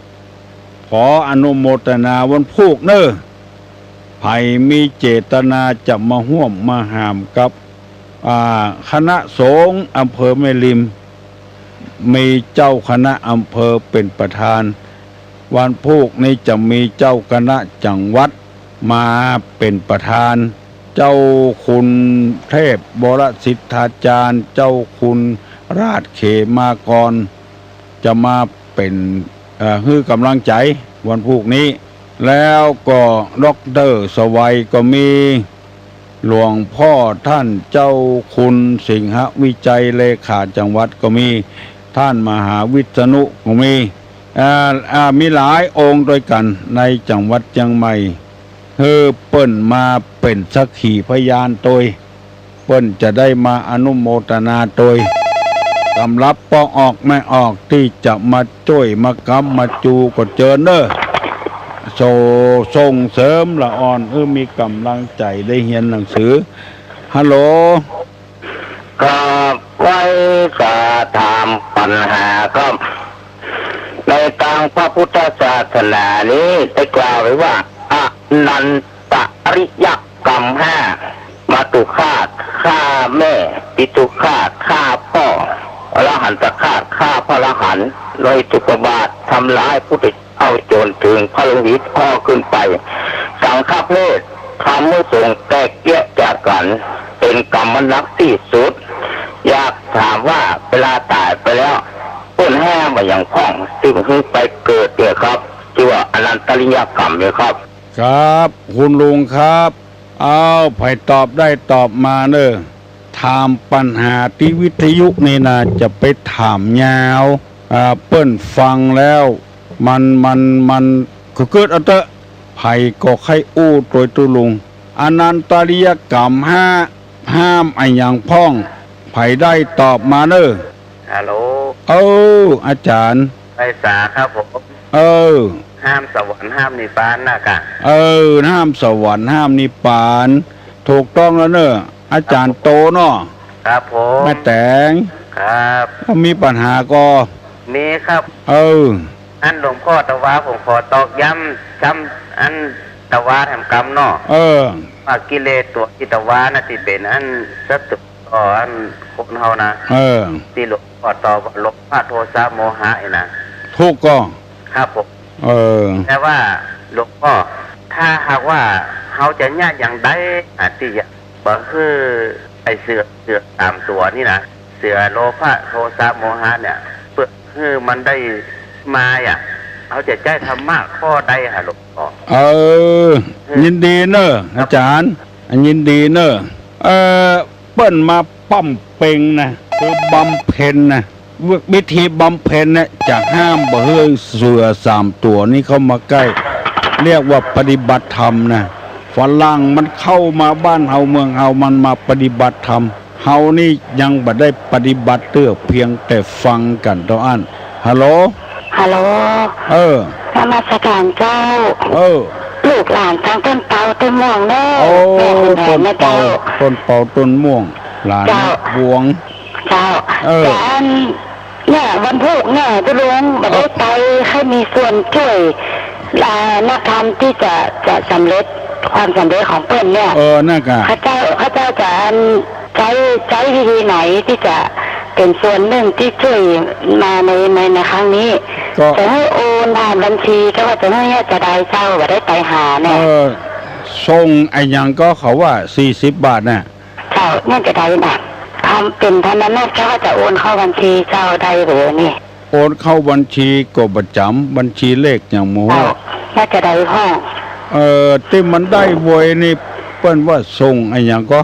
ขออนุโมทนาวันพูกเน่อ ใผมีเจตนาจะมาฮ่วมมาหามกับ อ่า คณะสงฆ์อำเภอแม่ริม มีเจ้าคณะอำเภอเป๋นประธาน วันพูกนี้จะมีเจ้าคณะจังหวัดมาเป๋นประธาน เจ้าคุณเทพวรสิทธาจารย์ เจ้าคุณราชเขมากร จะมาเป๋น เอ่อ หื้อกำลังใจ๋วันพูกนี้ แล้วก็ด็อกเตอร์สวัยก็มี หลวงพ่อต้านเจ้าคุณสิงหวิชัย เลขาจังหวัดก็มี ต้านมหาวิษณุก็มี อ่า อ่า มีหลายองค์ด้วยกั๋นในจังหวัดเจียงใหม่ หื้อเปิ้นมาเป๋นสักขีพยานตวย เปิ้นจะได้มาอนุโมทนาตวย สำหรับป้อออกแม่ออกตี้จะมาจ้วยมาก๊ำมาจูก็เจิญเน่อ โส ส่งเสริมละอ่อน หื้อมีกำลังใจ๋ได้เฮียนหนังสือ ฮัลโหล ครับ ไหว้จะถามปัญหาครับ ในตางพระพุทธศาสนานี้ได้กล่าวไว้ว่า อนันตริยกรรมห้า มาตุฆาตฆ่าแม่ ปิตุฆาตฆ่าพ่อ อรหันตฆาตฆ่าพระอรหันต์ โลหิตุปบาททำร้ายพุทธ เอาจนเถิงพระโลหิตห่อขึ้นไป สังฆเพศทำหื้อสงฆ์แตกแยกจากกั๋น เป๋นกรรมอันหนักตี้สุด อยากถามว่าเวลาต๋ายไปแล้ว เปิ้นห้ามอะหยังพ่อง จึงหื้อไปเกิดเนี่ยครับ ตี้ว่าอนันตริยกรรมเนี่ยครับ ครับ คุณลุงครับ เอา ใผตอบได้ตอบมาเน่อ ถามปัญหาตี้วิทยุนี่นา จะไปถามยาว อ่า เปิ้นฟังแล้ว มัน มัน มัน ก็เกิดเอาเต๊อะ ใผก็ใค่อู้ตวยตุ๊ลุง อนันตริยกรรมห้า ห้ามอะหยังพ่อง ใผได้ตอบมาเน่อ ฮัลโหล เออ อาจ๋ารย์ ไพศาลครับผม เออ ห้ามสวรรค์ห้ามนิพพานนะกะ เออ ห้ามสวรรค์ห้ามนิพพาน ถูกต้องแล้วเน่อ อาจ๋ารย์โตเนาะ ครับผม แม่แตง ครับ มีปัญหาก่อ มีครับ เออ อันหลวงพ่อตะวา ผมขอตอกย้ำซ้ำ อันตะวาแถมกำเนาะ เออ ว่ากิเลสตั๋วตี้ตะวาน่ะ ตี้เป๋นอันศัตรู ต่ออันคนเฮานะ เออ ตี้หลวงพ่อตอบว่าโลภะโทสะโมหะนี่นะ ถูกก่อ ครับผม เออ แต่ว่าหลวงพ่อ ถ้าหากว่าเฮาจะเยียะอย่างใด อาจตี้จะบ่หื้อไอ้เสือ เสือสามตั๋วนี่นะ เสือโลภะโทสะโมหะเนี่ย เปื้อหื้อมันได้มาอะ เฮาจะใจ๊ธรรมะข้อใดฮะหลวงพ่อ เออ ยินดีเน่อ อาจ๋ารย์ ยินดีเน่อ เอ่อ เปิ้นมาบำเพ็ญนะ คือบำเพ็ญนะ วิ วิธีบำเพ็ญเนี่ย จะห้ามบ่หื้อเสือสามตั๋วนี้เข้ามาใก้ เรียกว่าปฏิบัติธรรมนะ ฝรั่งมันเข้ามาบ้านเฮาเมืองเฮา มันมาปฏิบัติธรรม เฮานี่ยังบ่ได้ปฏิบัติเตื้อ เพียงแต่ฟังกั๋นเต้าอั้น ฮัลโหล ฮัลโหล เออ นมัสการเจ้า เออ ลูกหลานตางต้นเปาต้นม่วงเน่อ โอ้ แม่บุญแหวนนะเจ้า ต้นเปา ต้นเปาต้นม่วง หลาน เจ้า บวง เจ้า เออ แต่อันเนี่ยวันพูกเนี่ยตุ๊ลุงบ่ได้ไป ใค่มีส่วนจ้วย อ่า นักธรรมตี้จะ จะสำเร็จ ความสำเร็จของเปิ้นเนี่ย เออ นั่นกะ ข้าเจ้า ข้าเจ้าจะอัน ใจ๊ ใจ๊วิธีไหนตี้จะเป๋นส่วนนึ่งตี้จ้วยมาใน ใน ในครั้งนี้ ก็ จะหื้อโอนผ่านบัญชี ก็ว่าจะหื้อเนี่ยจะใดเจ้า บ่ได้ไปหาเนี่ย เออ ส่งอะหยังก็เขาว่า สี่สิบบาทน่ะ เจ้า เนี่ยจะใดน่ะ ทำเป๋นธนบัตร ก็ว่าจะโอนเข้าบัญชีเจ้าได้เบอร์นี่ โอนเข้าบัญชีก็บ่จ๋ำ บัญชีเลขหยังหมู่ เจ้า เนี่ยจะใดพ่อง เออ ตี้มันได้บ่อยนี่ เปิ้นว่าส่งอะหยังก็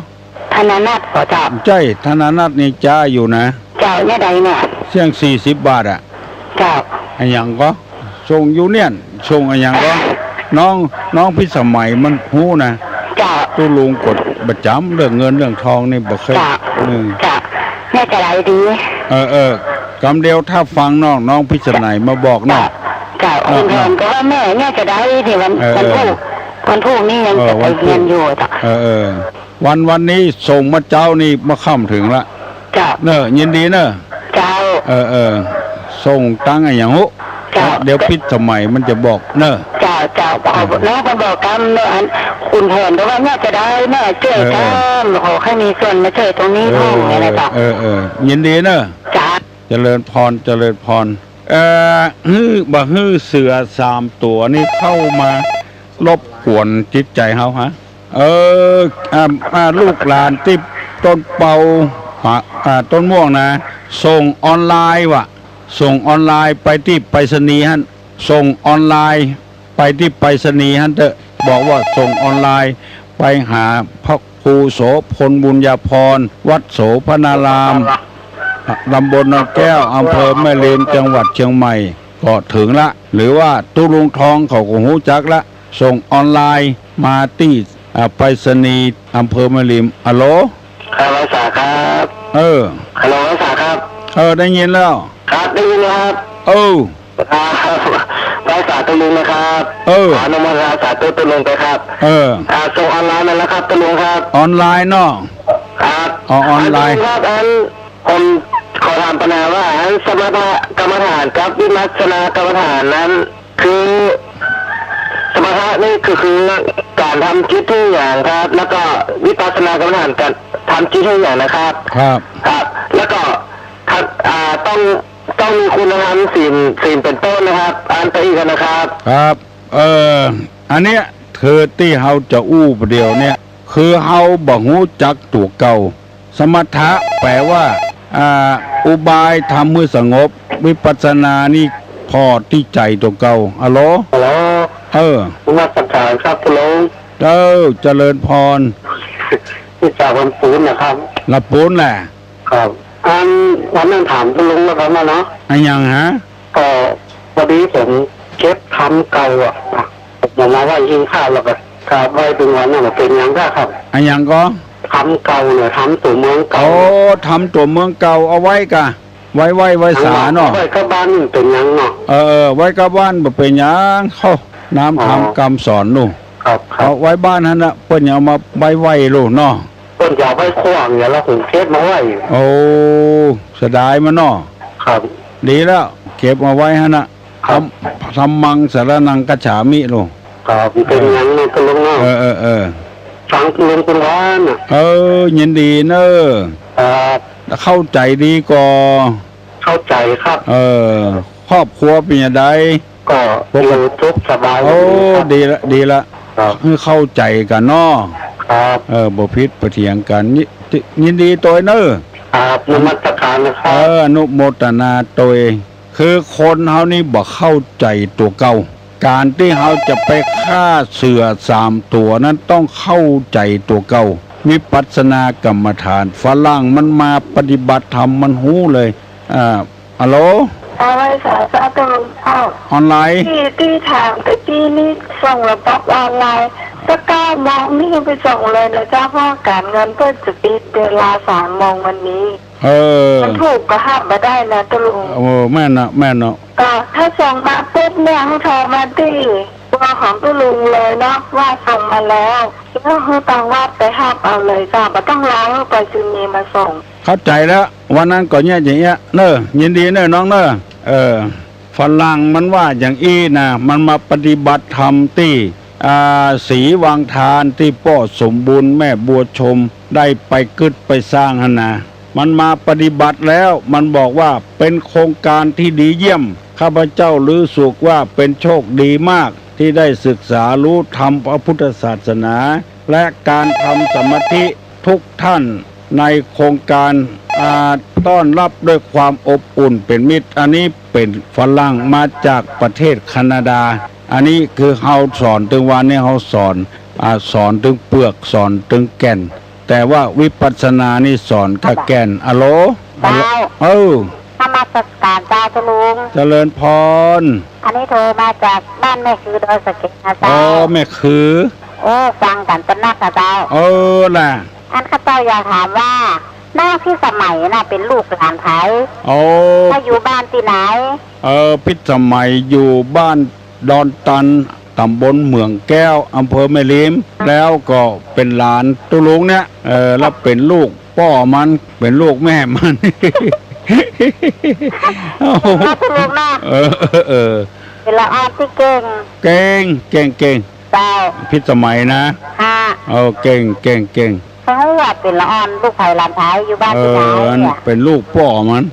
ธนบัตรก่อเจ้า ใจ้ ธนบัตรนี่จ๊าอยู่นะ เจ้า เนี่ยใดเนี่ย เสี้ยงสี่สิบบาทอะ เจ้า อะหยังก็ ส่งยูเนี่ยน ส่งอะหยังก็ น้อง น้องพิสมัยมันฮู้นะ เจ้า ตุ๊ลุงก็บ่จ๋ำ เรื่องเงินเรื่องทองนี่บ่เคย เจ้า อืม เจ้า เนี่ยจะใดดี เออ เออ กำเดียวถ้าฟังน้อง น้องพิสมัยมาบอกน้อง เจ้า เจ้า เออ คุณแผนก็ว่าแม่เนี่ยจะใดนี่วัน เออ วันพูก วันพูกนี่ยัง เออ จะไป วันพูก เฮียนอยู่เจ้า เออ เออ วัน วันนี้ส่งมาเจ๊านี่มาค่ำเถิงละ เจ้า เน่อ ยินดีเน่อ เจ้า เออ เออ ส่งตังอะหยังฮู้ เจ้า เดี๋ยวพิสมัยมันจะบอกเน่อ เจ้า เจ้า ขอ เออ น้องก็บอกกำเน่อ อัน คุณแผนก็ว่าเนี่ยจะใดเน่อ จ้วยกำ เออ เออ ขอใค่มีส่วนมาจ้วยตรงนี้พ่อง เออ เนี่ยนะเจ้า เออ เออ ยินดีเน่อ เจ้า เจริญพร เจริญพร เอ่อ หื้อ บ่หื้อเสือสามตั๋วนี่เข้ามารบกวนจิตใจ๋เฮาฮะ เออ อ่า อ่า ลูกหลานตี้ต้นเปา อ่า อ่า ต้นม่วงนะ ส่งออนไลน์ว่ะ ส่งออนไลน์ไปตี้ไปรษณีย์หั้น ส่งออนไลน์ไปตี้ไปรษณีย์หั้นเต๊อะ บอกว่าส่งออนไลน์ไปหาพระครูโสภณบุญญาภรณ์ วัดโสภณาราม ตำบลดอนแก้ว อำเภอแม่ริม จังหวัดเชียงใหม่ ก็เถิงละ หรือว่าตุ๊ลุงทองเขาก็ฮู้จักละ ส่งออนไลน์มาตี้ อ่า ไปรษณีย์อำเภอแม่ริม ฮัลโหล ครับ ไพศาลครับ เออ ฮัลโหล ไพศาลครับ เออ ได้ยินแล้ว ครับ ได้ยินแล้วครับ เออ ครับ ไพศาลตุ๊ลุงนะครับ เออ ขออนุโมทนาสาธุตุ๊ลุงไปครับ เออ อ่า ส่งออนไลน์มาแล้วครับตุ๊ลุงครับ ออนไลน์เนาะ ครับ อ๋อ ออนไลน์ ตุ๊ลุงครับ อัน ผมขอถามปัญหาว่า อันสมถกรรมฐานกับวิปัสสนากรรมฐานนั้น คือ สมถะนี่คือ คือก๋านทำจิตหื้อหยังครับ แล้วก็วิปัสสนากรรมฐานก๋านทำจิตหื้อหยังนะครับ ครับ ครับ แล้วก็ ครับ อ่า ต้อง ต้องมีคุณธรรมศีล ศีลเป๋นต้นนะครับ อันต่ออีกนะครับ ครับ เอ่อ อันเนี้ย คือตี้เฮาจะอู้ประเดี๋ยวเนี้ย คือเฮาบ่ฮู้จักตั๋วเก่า สมถะแปลว่า อ่า อุบายทำหื้อสงบ วิปัสสนานี่ผ่อตี้ใจ๋ตั๋วเก่า ฮัลโหล ฮัลโหล เออ นมัสการครับตุ๊ลุง เออ เจริญพร นี่จากลำพูนนะครับ ลำพูนแหละ ครับ อัน วันนั้นถามตุ๊ลุงแล้วกันนะเนาะ อะหยังฮะ ก็พอดีผมเก็บธรรมเก่าอะ ผมเอามาไว้หิ้งพระแล้วก็กราบไหว้ตึงวันนั้น เป๋นหยังก้าครับ อะหยังก็ ธรรมเก่าเนี่ย ธรรมตั๋วเมืองเก่า โอ้ ธรรมตั๋วเมืองเก่าเอาไว้ก่า ไว้ ไว้ ไว้สาเนาะ เอาไว้กับบ้านเป๋นหยังเนาะ เออ เออ ไว้กับบ้านบ่เป๋นหยัง เฮ้า นำธรรม อ๋อ กำสอนนู่น ครับ ครับ เอาไว้บ้านหั้นน่ะ เปิ้นเอามาไว้ ไว้ลูกเนาะ เปิ้นจะเอาไว้ขว้างเนี่ย แล้วผมเก็บมาไว้ โอ้ เสียดายมันเนาะ ครับ ดีแล้ว เก็บมาไว้หั้นน่ะ ครับ ธัม- ธัมมังสรณังคัจฉามิลูก ครับ เป๋นหยังเนาะตุ๊ลุงเนาะ เออ เออ เออ ฟังตุ๊ลุงทุกวันน่ะ เออ ยินดีเน่อ ครับ เข้าใจ๋ดีก่อ เข้าใจ๋ครับ เออ ครอบครัวเป๋นหยังใด ก็ ปกติ อยู่สุขสบาย โอ้ ดีครับ ดีละ ดีละ ครับ หื้อเข้าใจ๋กั๋นเนาะ ครับ เออ บ่ผิดบ่เถียงกั๋น ยิ- ยินดีตวยเน่อ ครับ นมัสการนะครับ เออ อนุโมทนาตวย คือคนเฮานี่บ่เข้าใจ๋ตั๋วเก่า ก๋านตี้เฮาจะไปฆ่าเสือสามตั๋วนั้นต้องเข้าใจ๋ตั๋วเก่า วิปัสสนากรรมฐาน ฝรั่งมันมาปฏิบัติธรรมมันฮู้เลย อ่า ฮัลโหล เอาไว้สาธุ อ้าว ออนไลน์ ตี้ ตี้ถามตะกี้นี่ส่งระบบออนไลน์ สักเก้าโมงนี่ไปส่งเลยนะเจ้า เพราะก๋านเงินเปิ้นจะปิดเวลาสามโมงวันนี้ เออ มันถูกก็ห้ามบ่ได้นะตุ๊ลุง เออ แม่นน่ะ แม่นน่ะ ก็ถ้าส่งมาปุ๊บเนี่ย หื้อโทรมาตี้เบอร์ของตุ๊ลุงเลยเนาะ ว่าส่งมาแล้ว แล้วหื้อตางวัดไปฮับเอาเลยเจ้า บ่ต้องรอหื้อไปรษณีย์มาส่ง เข้าใจ๋แล้ว วันนั้นก็เยียะอย่างเงี้ยเน่อ ยินดีเน่อน้องเน่อ เออ ฝรั่งมันว่าอย่างอี้นะ มันมาปฏิบัติธรรมตี้ อ่า ศรีวังทาน ตี้ป้อสมบูรณ์แม่บัวชมได้ไปกึ๊ดไปสร้างหั้นนะ มันมาปฏิบัติแล้ว มันบอกว่าเป๋นโครงก๋านตี้ดีเยี่ยม ข้าพเจ้ารู้สึกว่าเป๋นโชคดีมาก ตี้ได้ศึกษาฮู้ธรรมพระพุทธศาสนา และก๋านทำสมาธิ ทุกท่านในโครงก๋าน อ่า ต้อนฮับด้วยความอบอุ่นเป๋นมิตร อันนี้เป๋นฝรั่งมาจากประเทศแคนาดา อันนี้คือเฮาสอน ตึงวันนี้เฮาสอน อ่า สอนตึงเปลือก สอนตึงแก่น แต่ว่าวิปัสสนานี่สอนกับแก่น อะโหล อะโหล เจ้า เออ นมัสก๋านเจ้าตุ๊ลุง เจริญพร อันนี้โทรมาจากบ้านแม่คือดอยสะเก็ดนะเจ้า อ๋อ แม่คือ โอ้ ฟังกั๋นตะนักนะเจ้า เออ ล่ะ อันข้าเจ้าอยากถามว่า น้องพิสมัยน่ะเป๋นลูกหลานใผ โอ้ แล้วอยู่บ้านตี้ไหน เออ พิสมัยอยู่บ้านดอนตัน ต๋ำบลเหมืองแก้ว อำเภอแม่ริม แล้วก็เป๋นหลานตุ๊ลุงเนี่ย เออ แล้วเป๋นลูกป้อมัน เป๋นลูกแม่มัน ตุ๊ลุงนะ เออ เออ เออ เป๋นละอ่อนตี้เก่ง เก่ง เก่ง เก่ง เจ้า พิสมัยนะ ฮะ เออ เก่ง เก่ง เก่ง เปิ้นฮู้ว่าเป๋นละอ่อนลูกใผหลานใผ อยู่บ้านตี้ไหน เออ เนี่ย เป๋นลูกป้อมัน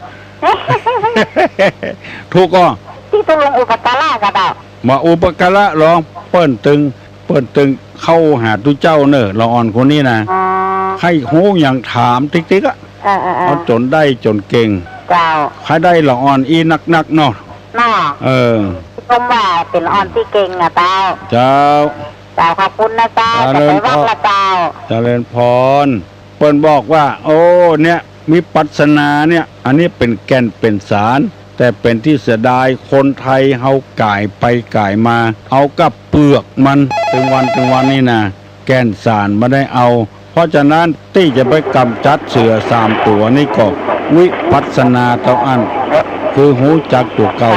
ถูกก่อ ตี้ตุ๊ลุงอุปการะกะเจ้า บ่อุปการะหรอก เปิ้นตึง เปิ้นตึงเข้าหาตุ๊เจ้าเน่อ ละอ่อนคนนี้นะ อ๋อ ใค่ฮู้หยังถามติ๊กๆ อะ เออ เออ เออ เอาจ๋นได้จ๋นเก่ง เจ้า ใค่ได้ละอ่อนอี้นักๆ เนาะ เนาะ เออ ชมว่าเป๋นละอ่อนตี้เก่งนะเจ้า เจ้า เจ้า ขอบคุณนะเจ้า เจริญพร จะไปวัดละเจ้า เจริญพร เปิ้นบอกว่า โอ้ เนี่ย วิปัสสนาเนี่ย อันนี้เป๋นแก่นเป๋นสาร แต่เป๋นตี้เสียดาย คนไทยเฮาก๋ายไปก๋ายมา เอากับเปลือกมัน ตึงวัน ตึงวันนี้นะ แก่นสารบ่ได้เอา เพราะฉะนั้นตี้จะไปก๋ำจัดเสือสามตั๋วนี่ก็วิปัสสนาเต้าอั้น คือฮู้จักตั๋วเก่า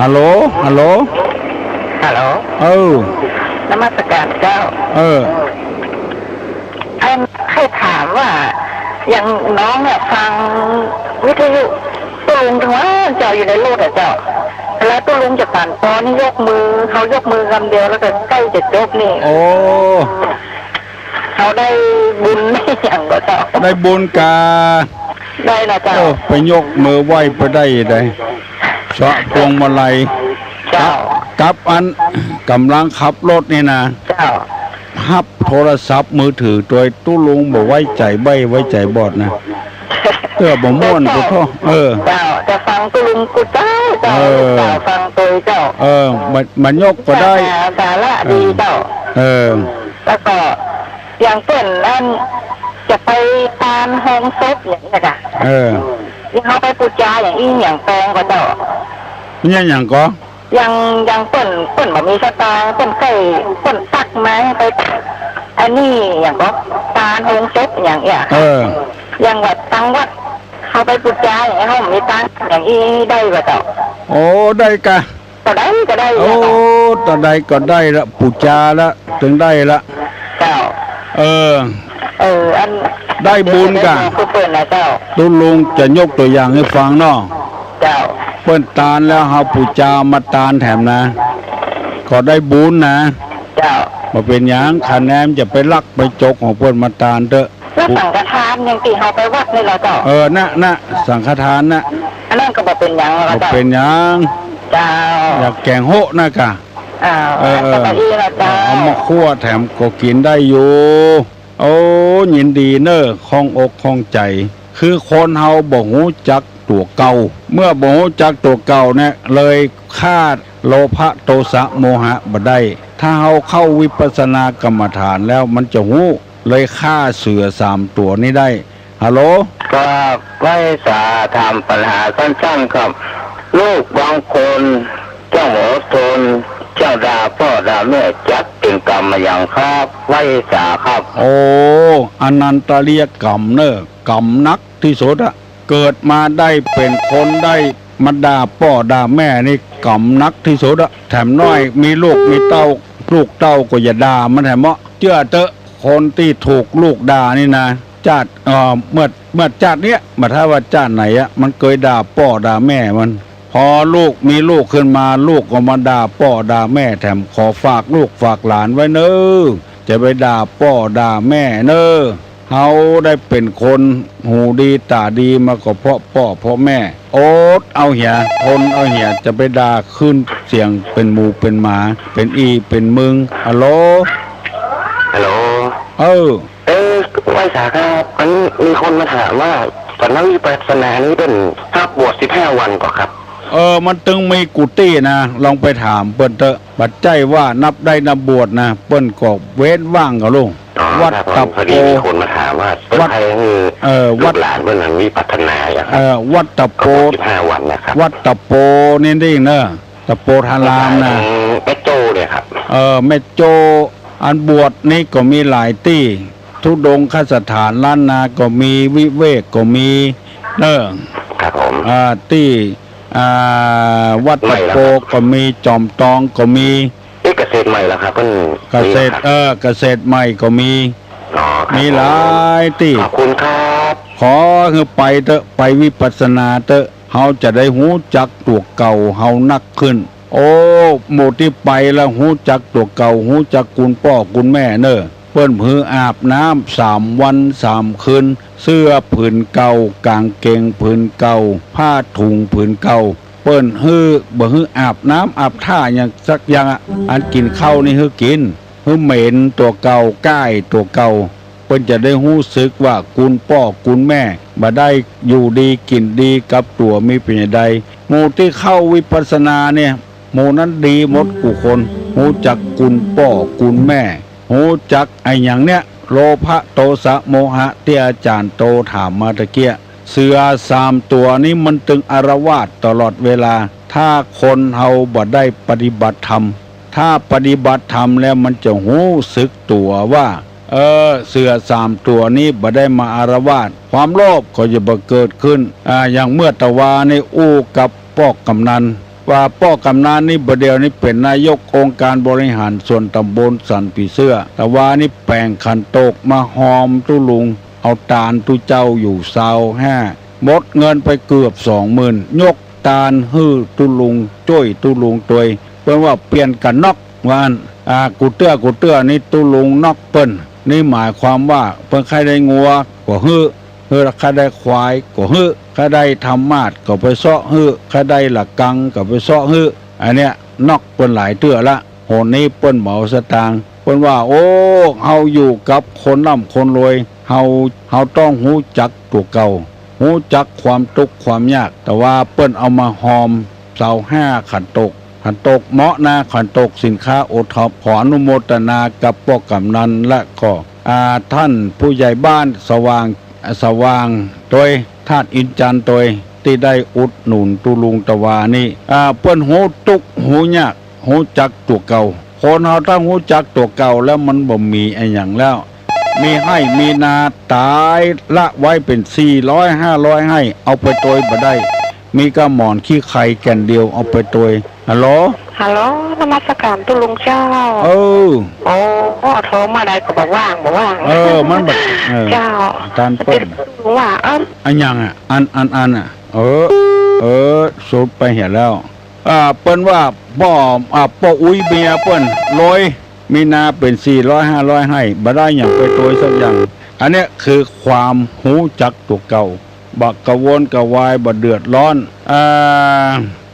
ฮัลโหล ฮัลโหล ฮัลโหล เออ นมัสก๋านเจ้า เออ อันใค่ถามว่า อย่างน้องเนี่ยฟังวิทยุตุ๊ลุงตึงวันเจ้า อยู่ในรถอะเจ้า เวลาตุ๊ลุงจะปานปอนี่ยกมือ เฮายกมือกำเดียวแล้วก็ใก้จะจบนี่ โอ้ เฮาได้บุญได้หยังก่อเจ้า ได้บุญกา ได้นะเจ้า โอ้ ไปยกมือไหว้ไปได้ได สะพวงมาลัย เจ้า กับอันก่ำลังขับรถนี่นะ เจ้า ฮับโทรศัพท์มือถือตวย ตุ๊ลุงบ่ไว้ใจ๋ใบ้ไว้ใจ๋บอดนะ เตื้อบ่ม่วน เจ้า ปะโธ่ เออ เจ้า จะฟังตุ๊ลุงกู้เจ้า เจ้า เออ ลูกสาวฟังตวยเจ้า เออ บ่ บ่ยกก็ได้ เนื้อหาสาระดีเจ้า เออ แล้วก็อย่างเปิ้นอันจะไปตานโฮงศพอย่างเนี้ยจ้ะ เออ อย่างเฮาไปปู๋จาอย่างอี้อย่างปองก่อเจ้า เนี่ยอย่างก่อ อย่าง อย่างเปิ้น เปิ้นบ่มีสตางค์ เปิ้นใก้ เปิ้นตั๊กมาไป อันนี้อย่างก่อ ตานโฮงศพอย่างเอี้ย เออ อย่างว่าตางวัด เฮาไปปู๋จาอย่างเฮาบ่มีตังค์ อย่างอี้ได้บ่เจ้า โอ้ ได้กะ ก็ได้ ก็ได้ โอ้ อย่างก่อ ตางใดก็ได้ละ ปู๋จาละ ตึงได้ละ เจ้า เออ เออ อัน ได้บุญกะ คือเปิ้นนะเจ้า ตุ๊ลุงจะยกตั๋วอย่างหื้อฟังเนาะ เจ้า เปิ้นตานแล้วเฮาปู๋จามาตานแถมนะ ก็ได้บุญนะ เจ้า บ่เป๋นหยัง คะแนนจะไปลักไปจกของเปิ้นมาตานเต๊อะ แล้วสังฆทานอย่างตี้เฮาไปวัดนี่เหรอเจ้า เออ นะ นะ สังฆทานนะ อันนั้นก็บ่เป๋นหยังเหรอเจ้า บ่เป๋นหยัง เจ้า อย่าแก๋งโฮะนะกะ อ่า เออ อันก็บ่อี้เหรอเจ้า เอามาคั่วแถมก็กิ๋นได้อยู่ โอ้ ยินดีเน่อ ข้องอกข้องใจ๋ คือคนเฮาบ่ฮู้จักตั๋วเก่า เมื่อบ่ฮู้จักตั๋วเก่าเนี่ย เลยฆ่าโลภะ โทสะ โมหะบ่ได้ ถ้าเฮาเข้าวิปัสสนากรรมฐานแล้วมันจะฮู้ เลยฆ่าเสือสามตั๋วนี้ได้ ฮัลโหล ครับ ไหว้สาถามปัญหาสั้นๆ ครับ ลูกบางคนจ้างอดทน จ้างด่าป้อด่าแม่ จักเป๋นกรรมอะหยังครับ ไหว้สาครับ โอ้ อนันตริยกรรมเน่อ กรรมหนักตี้สุดอะ เกิดมาได้เป๋นคนได้ มาด่าป้อด่าแม่นี่กำหนักตี้สุดอะ แถมน้อยมีลูกมีเต้า ลูกเต้าก็อย่าด่ามันแถมเนาะ เจื้อเต๊อะ คนตี้ถูกลูกด่านี่นะ จาติ เอ่อ เมื่อ เมื่อจาติเนี้ย บ่ถ้าว่าจาติไหนอะ มันเกยด่าป้อด่าแม่มัน พอลูกมีลูกขึ้นมา ลูกก็มาด่าป้อด่าแม่แถม ขอฝากลูกฝากหลานไว้เน่อ จะไปด่าป้อด่าแม่เน่อ เฮาได้เป๋นคนหูดีต๋าดีมาก็เพราะป้อเพราะแม่ อดเอาเหีย ทนเอาเหีย จะไปด่าขึ้นเสียงเป๋นหมูเป๋นหมา เป๋นอี่เป๋นมึง ฮัลโหล ฮัลโหล เออ เออ ไหว้สาครับ อันมีคนมาถามว่าสำนักวิปัสสนานี้เปิ้นฮับบวชสิบห้าวันก่อครับ เออ มันตึงมีกู้ตี้นะ ลองไปถามเปิ้นเต๊อะ บ่ใจ้ว่านับได้นับบวชนะ เปิ้นก็เว้นว่างก่อลูก อ๋อ วัด ครับผม ตะโป พอดีมีคนมาถามว่าเปิ้น วัด ใค่หื้อ เออ วัด ลูกหลานเปิ้นนั้นวิปัสสนาอะครับ เออ วัดตะโป ก็สิบห้าวันนะครับ วัดตะโปนี่เองเน่อ ตะโปธารามนะ เออ แม่โจ้เนี่ยครับ เออ แม่โจ้ อันบวชนี่ก็มีหลายตี้ ธุดงคสถานล้านนาก็มี วิเวกก็มี เออ ครับผม อ่า ตี้ อ่า วัดตะโปก็มี จอมตองก็มี เอ๊ะ เกษตรใหม่เหรอครับ เปิ้น เกษตร มีเหรอครับ เออ เกษตรใหม่ก็มี อ๋อ ครับ มีหลายตี้ ผม ขอบคุณครับ ขอหื้อไปเต๊อะ ไปวิปัสสนาเต๊อะ เฮาจะได้ฮู้จักตั๋วเก่าเฮานักขึ้น โอ้ หมู่ตี้ไปแล้วฮู้จักตั๋วเก่า ฮู้จักกุณป้อกุณแม่เน่อ เปิ้นหื้ออาบน้ำสามวันสามคืน เสื้อผืนเก่า ก๋างเกงผืนเก่า ผ้าถุงผืนเก่า เปิ้นหื้อ บ่หื้ออาบน้ำอาบท่าหยังสักอย่างอะ อันกิ๋นข้าวนี่หื้อกิ๋น หื้อเหม็นตั๋วเก่า ก้ายตั๋วเก่า เปิ้นจะได้ฮู้สึกว่ากุณป้อกุณแม่บ่ได้อยู่ดีกิ๋นดีกับตั๋วมีเป๋นจะใด หมู่ตี้เข้าวิปัสสนาเนี่ย หมู่นั้นดีหมดกู้คน ฮู้จักกุณป้อกุณแม่ ฮู้จักอะหยังเนี่ย โลภะ โตสะ โมหะ ตี้อาจ๋ารย์โตถามมาตะเกีย เสือสามตั๋วนี้มันตึงอาละวาดตลอดเวลา ถ้าคนเฮาบ่ได้ปฏิบัติธรรม ถ้าปฏิบัติธรรมแล้วมันจะฮู้สึกตั๋วว่า เออ เสือสามตั๋วนี้บ่ได้มาอาละวาด ความโลภก็จะบ่เกิดขึ้น อ่า อย่างเมื่อตะวานี่อู้กับป้อกำนัน ว่าป้อกำนันนี่บ่าเดี่ยวนี้เป๋นนายกองค์การบริหารส่วนตำบลสันผีเสื้อ ตะวานี่แป๋งขันโตกมาฮอมตุ๊ลุง เอาตานตุ๊เจ้าอยู่ซาวห้า หมดเงินไปเกือบสองหมื่น ยกตานหื้อตุ๊ลุง จ้วยตุ๊ลุงตวย เปิ้นว่าเปลี่ยนกั๋นนอก ว่าอั้น อ่า กู้เตื้อกู้เตื้อนี่ตุ๊ลุงนอกเปิ้น นี่หมายความว่าเปิ้นใค่ได้งัวก็หื้อ หื้อ ใค่ได้ควายก็หื้อ ใค่ได้ธรรมาสน์ก็ไปเซาะหื้อ ใค่ได้ละกังก็ไปเซาะหื้อ อันเนี้ยนอกเปิ้นหลายเตื้อละ หนนี้เปิ้นบ่เอาสตางค์ เปิ้นว่า โอ้ เฮาอยู่กับคนร่ำคนรวย เฮา เฮาต้องฮู้จักตั๋วเก่า ฮู้จักความตุ๊กข์ความยาก ตะวาเปิ้นเอามาฮอมซาวห้าขันโตก ขันโตกเหมาะนะ ขันโตกสินค้าโอท็อป ขออนุโมทนากับป้อกำนันและก็ อ่า ต้านผู้ใหญ่บ้านสว่าง สว่างตวย ธาตุอินจันทร์ตวย ตี้ได้อุดหนุนตุ๊ลุงตะวานี่ อ่า เปิ้นฮู้ตุ๊กข์ฮู้ยาก ฮู้จักตั๋วเก่า คนเฮาถ้าฮู้จักตั๋วเก่าแล้วมันบ่มีอะหยังแล้ว มีไฮ่มีนาต๋ายละไว้เป๋นสี่ร้อยห้าร้อยไฮ่ เอาไปตวยบ่ได้ มีก้าหมอนขี้ไข่แก่นเดียวเอาไปตวย ฮัลโหล ฮัลโหล นมัสก๋านตุ๊ลุงเจ้า เออ โอ้ โอ้ โทรมาได้ก็บ่ว่าง บ่ว่าง เออ มันบ่ เออ เจ้า ตานเปิ้น ตุ๊ลุงว่า เออ อะหยังอะ อัน อัน อันอะ เออ เออ สุดไปเหียแล้ว อ่า เปิ้นว่าป้อ อ่า ป้ออุ๊ยเมียเปิ้น ร้อย มีนาเป๋นสี่ร้อยห้าร้อยไฮ่ บ่ได้หยังไปตวยสักอย่าง อันเนี้ยคือความฮู้จักตั๋วเก่า บ่กระวนกระวาย บ่เดือดร้อน อ่า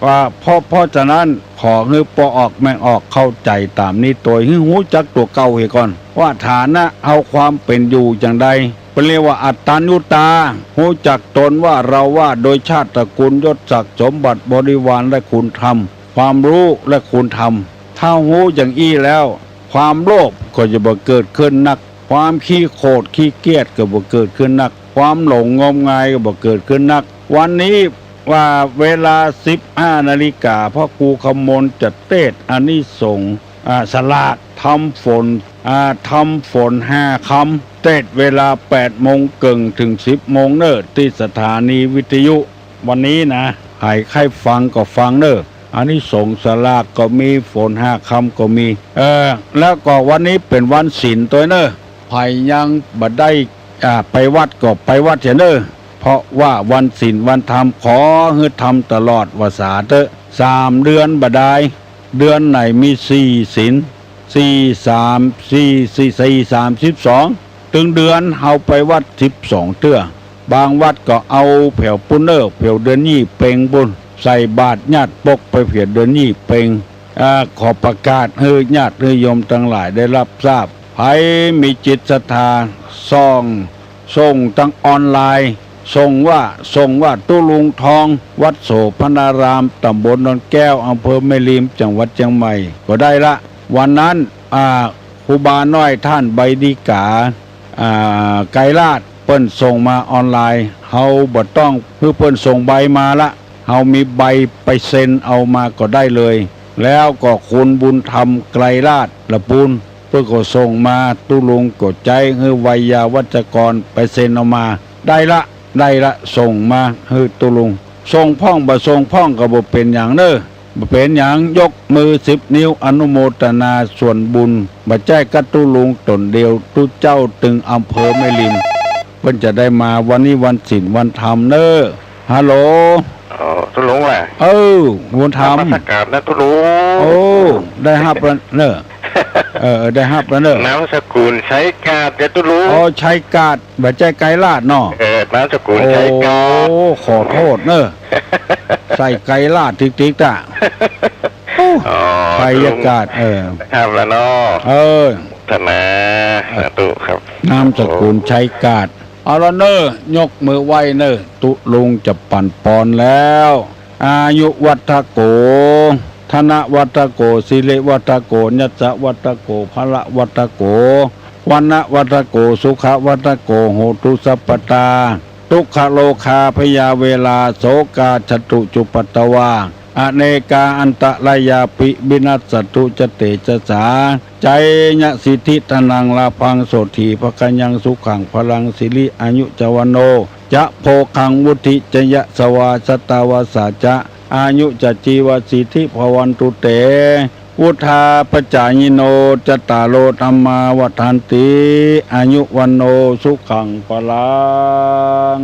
ว่าเพราะ เพราะฉะนั้น ขอหื้อป้อออกแม่ออกเข้าใจ๋ต๋ามนี้ตวย หื้อฮู้จักตั๋วเก่าเหียก่อน ว่าฐานะเฮาความเป๋นอยู่จั่งใด เปิ้นเรียกว่าอัตตัญญุตา ฮู้จักตนว่าเราว่า โดยชาติตระกูลยศศักดิ์สมบัติบริวารและคุณธรรม ความฮู้และคุณธรรม ถ้าฮู้อย่างอี้แล้ว ความโลภก็จะบ่เกิดขึ้นนัก ความขี้โขดขี้เกียจก็บ่เกิดขึ้นนัก ความหลงงมงายก็บ่เกิดขึ้นนัก วันนี้ว่าเวลาสิบห้านาฬิกา พระครูคำมลจะเตสน์อานิสงส์ อ่า สลากทำฝน อ่า ทำฝนห้าคำ เตสน์เวลาแปดโมงเกิ่งถึงสิบโมงเน่อ ตี้สถานีวิทยุ วันนี้นะ ใผใค่ฟังก็ฟังเน่อ อานิสงส์สลากก็มี ฝนห้าค่ำก็มี เออ แล้วก็วันนี้เป๋นวันศีลตวยเน่อ ใผยังบ่ได้ อ่า ไปวัดก็ไปวัดเสียเน่อ เพราะว่าวันศีลวันธรรม ขอหื้อทำตลอด ว่าสาเต๊อะ สามเดือนบ่ดาย เดือนไหนมีสี่ศีล สี่ สาม สี่ สี่ สี่ สาม สิบสอง ตึงเดือนเฮาไปวัดสิบสองเตื้อ บางวัดก็เอาแผวปู้นเน่อ แผวเดือนยี่เป็งปู้น ใส่บาตรญาติปกไปแผวเดือนยี่เป็ง อ่า ขอประกาศหื้อญาติหื้อโยมตังหลายได้รับทราบ ใผมีจิตศรัทธา ส่ง ส่งตางออนไลน์ ส่งว่า ส่งว่าตุ๊ลุงทอง วัดโสภณาราม ต๋ำบลดอนแก้ว อำเภอแม่ริม จังหวัดเจียงใหม่ ก็ได้ละ วันนั้น อ่า ครูบาน้อยต้านใบดิกา อ่า ไกรลาด เปิ้นส่งมาออนไลน์ เฮาบ่ต้องหื้อเปิ้นส่งใบมาละ เฮามีใบไปเซ็นเอามาก็ได้เลย แล้วก็คุณบุญธรรม ไกรลาด ละปูน เปิ้นก็ส่งมา ตุ๊ลุงก็ใจ๊หื้อไวยาวัจกรไปเซ็นเอามา ได้ละ ได้ละ ส่งมาหื้อตุ๊ลุง ส่งพ่องบ่ส่งพ่องก็บ่เป๋นหยังเน่อ บ่เป๋นหยัง ยกมือสิบนิ้วอนุโมทนาส่วนบุญ บ่ใจ้ก้าตุ๊ลุงต๋นเดียว ตุ๊เจ้าตึงอำเภอแม่ริม เปิ้นจะได้มา วันนี้วันศีลวันธรรมเน่อ ฮัลโหล อ๋อ ตุ๊ลุงว่ะ เออ บุญธรรม นมัสก๋านนะตุ๊ลุง โอ้ ได้ฮับแล้วเน่อ เออ ได้ฮับแล้วเน่อ นามสกุล ชัยกาดจ้ะตุ๊ลุง อ๋อ ชัยกาด บ่ใจ้ไกรลาดเนาะ เออ นามสกุล โอ้ ชัยกาด ขอโต้ษเน่อ ใส่ไกรลาดติ๊กๆ ต๊ะ โอ้ อ๋อ ชัยกาด เออ ฮับแล้วเนาะ เออ โมทนา เออ สาธุครับ นามสกุล ชัยกาด เอาละเน่อ ยกมือไหว้เน่อ ตุ๊ลุงจะปั๋นปอนแล้ว อายุวัฑโฆ ธนวัฑโฆ สิริวัฑโฆ ยัสสะวัฑโฆ พละวัฑโฆ วรรณวัฑโฆ สุขวัฑโฆ โหตุสัพพะตา ทุกขโรคาพยาเวรา โสกาจัตตุจุปัตตวา อเนกาอันตรายาปิ วินัสสันตุจะเตจสา จายะสิทธิธนังลาภัง โสฏฐีภะคะยัง สุขังพลัง สิริอายุจวัณโณ จะโภคัง วุฑฒิจะยะสวา ชะตาวัสสาจะ อายุจะจีวะสิทธิภวันตุเต วุฑฒาปะจายิโน จัตตาโรธัมมา วัฑฒันติ อายุวัณโณ สุขังพลัง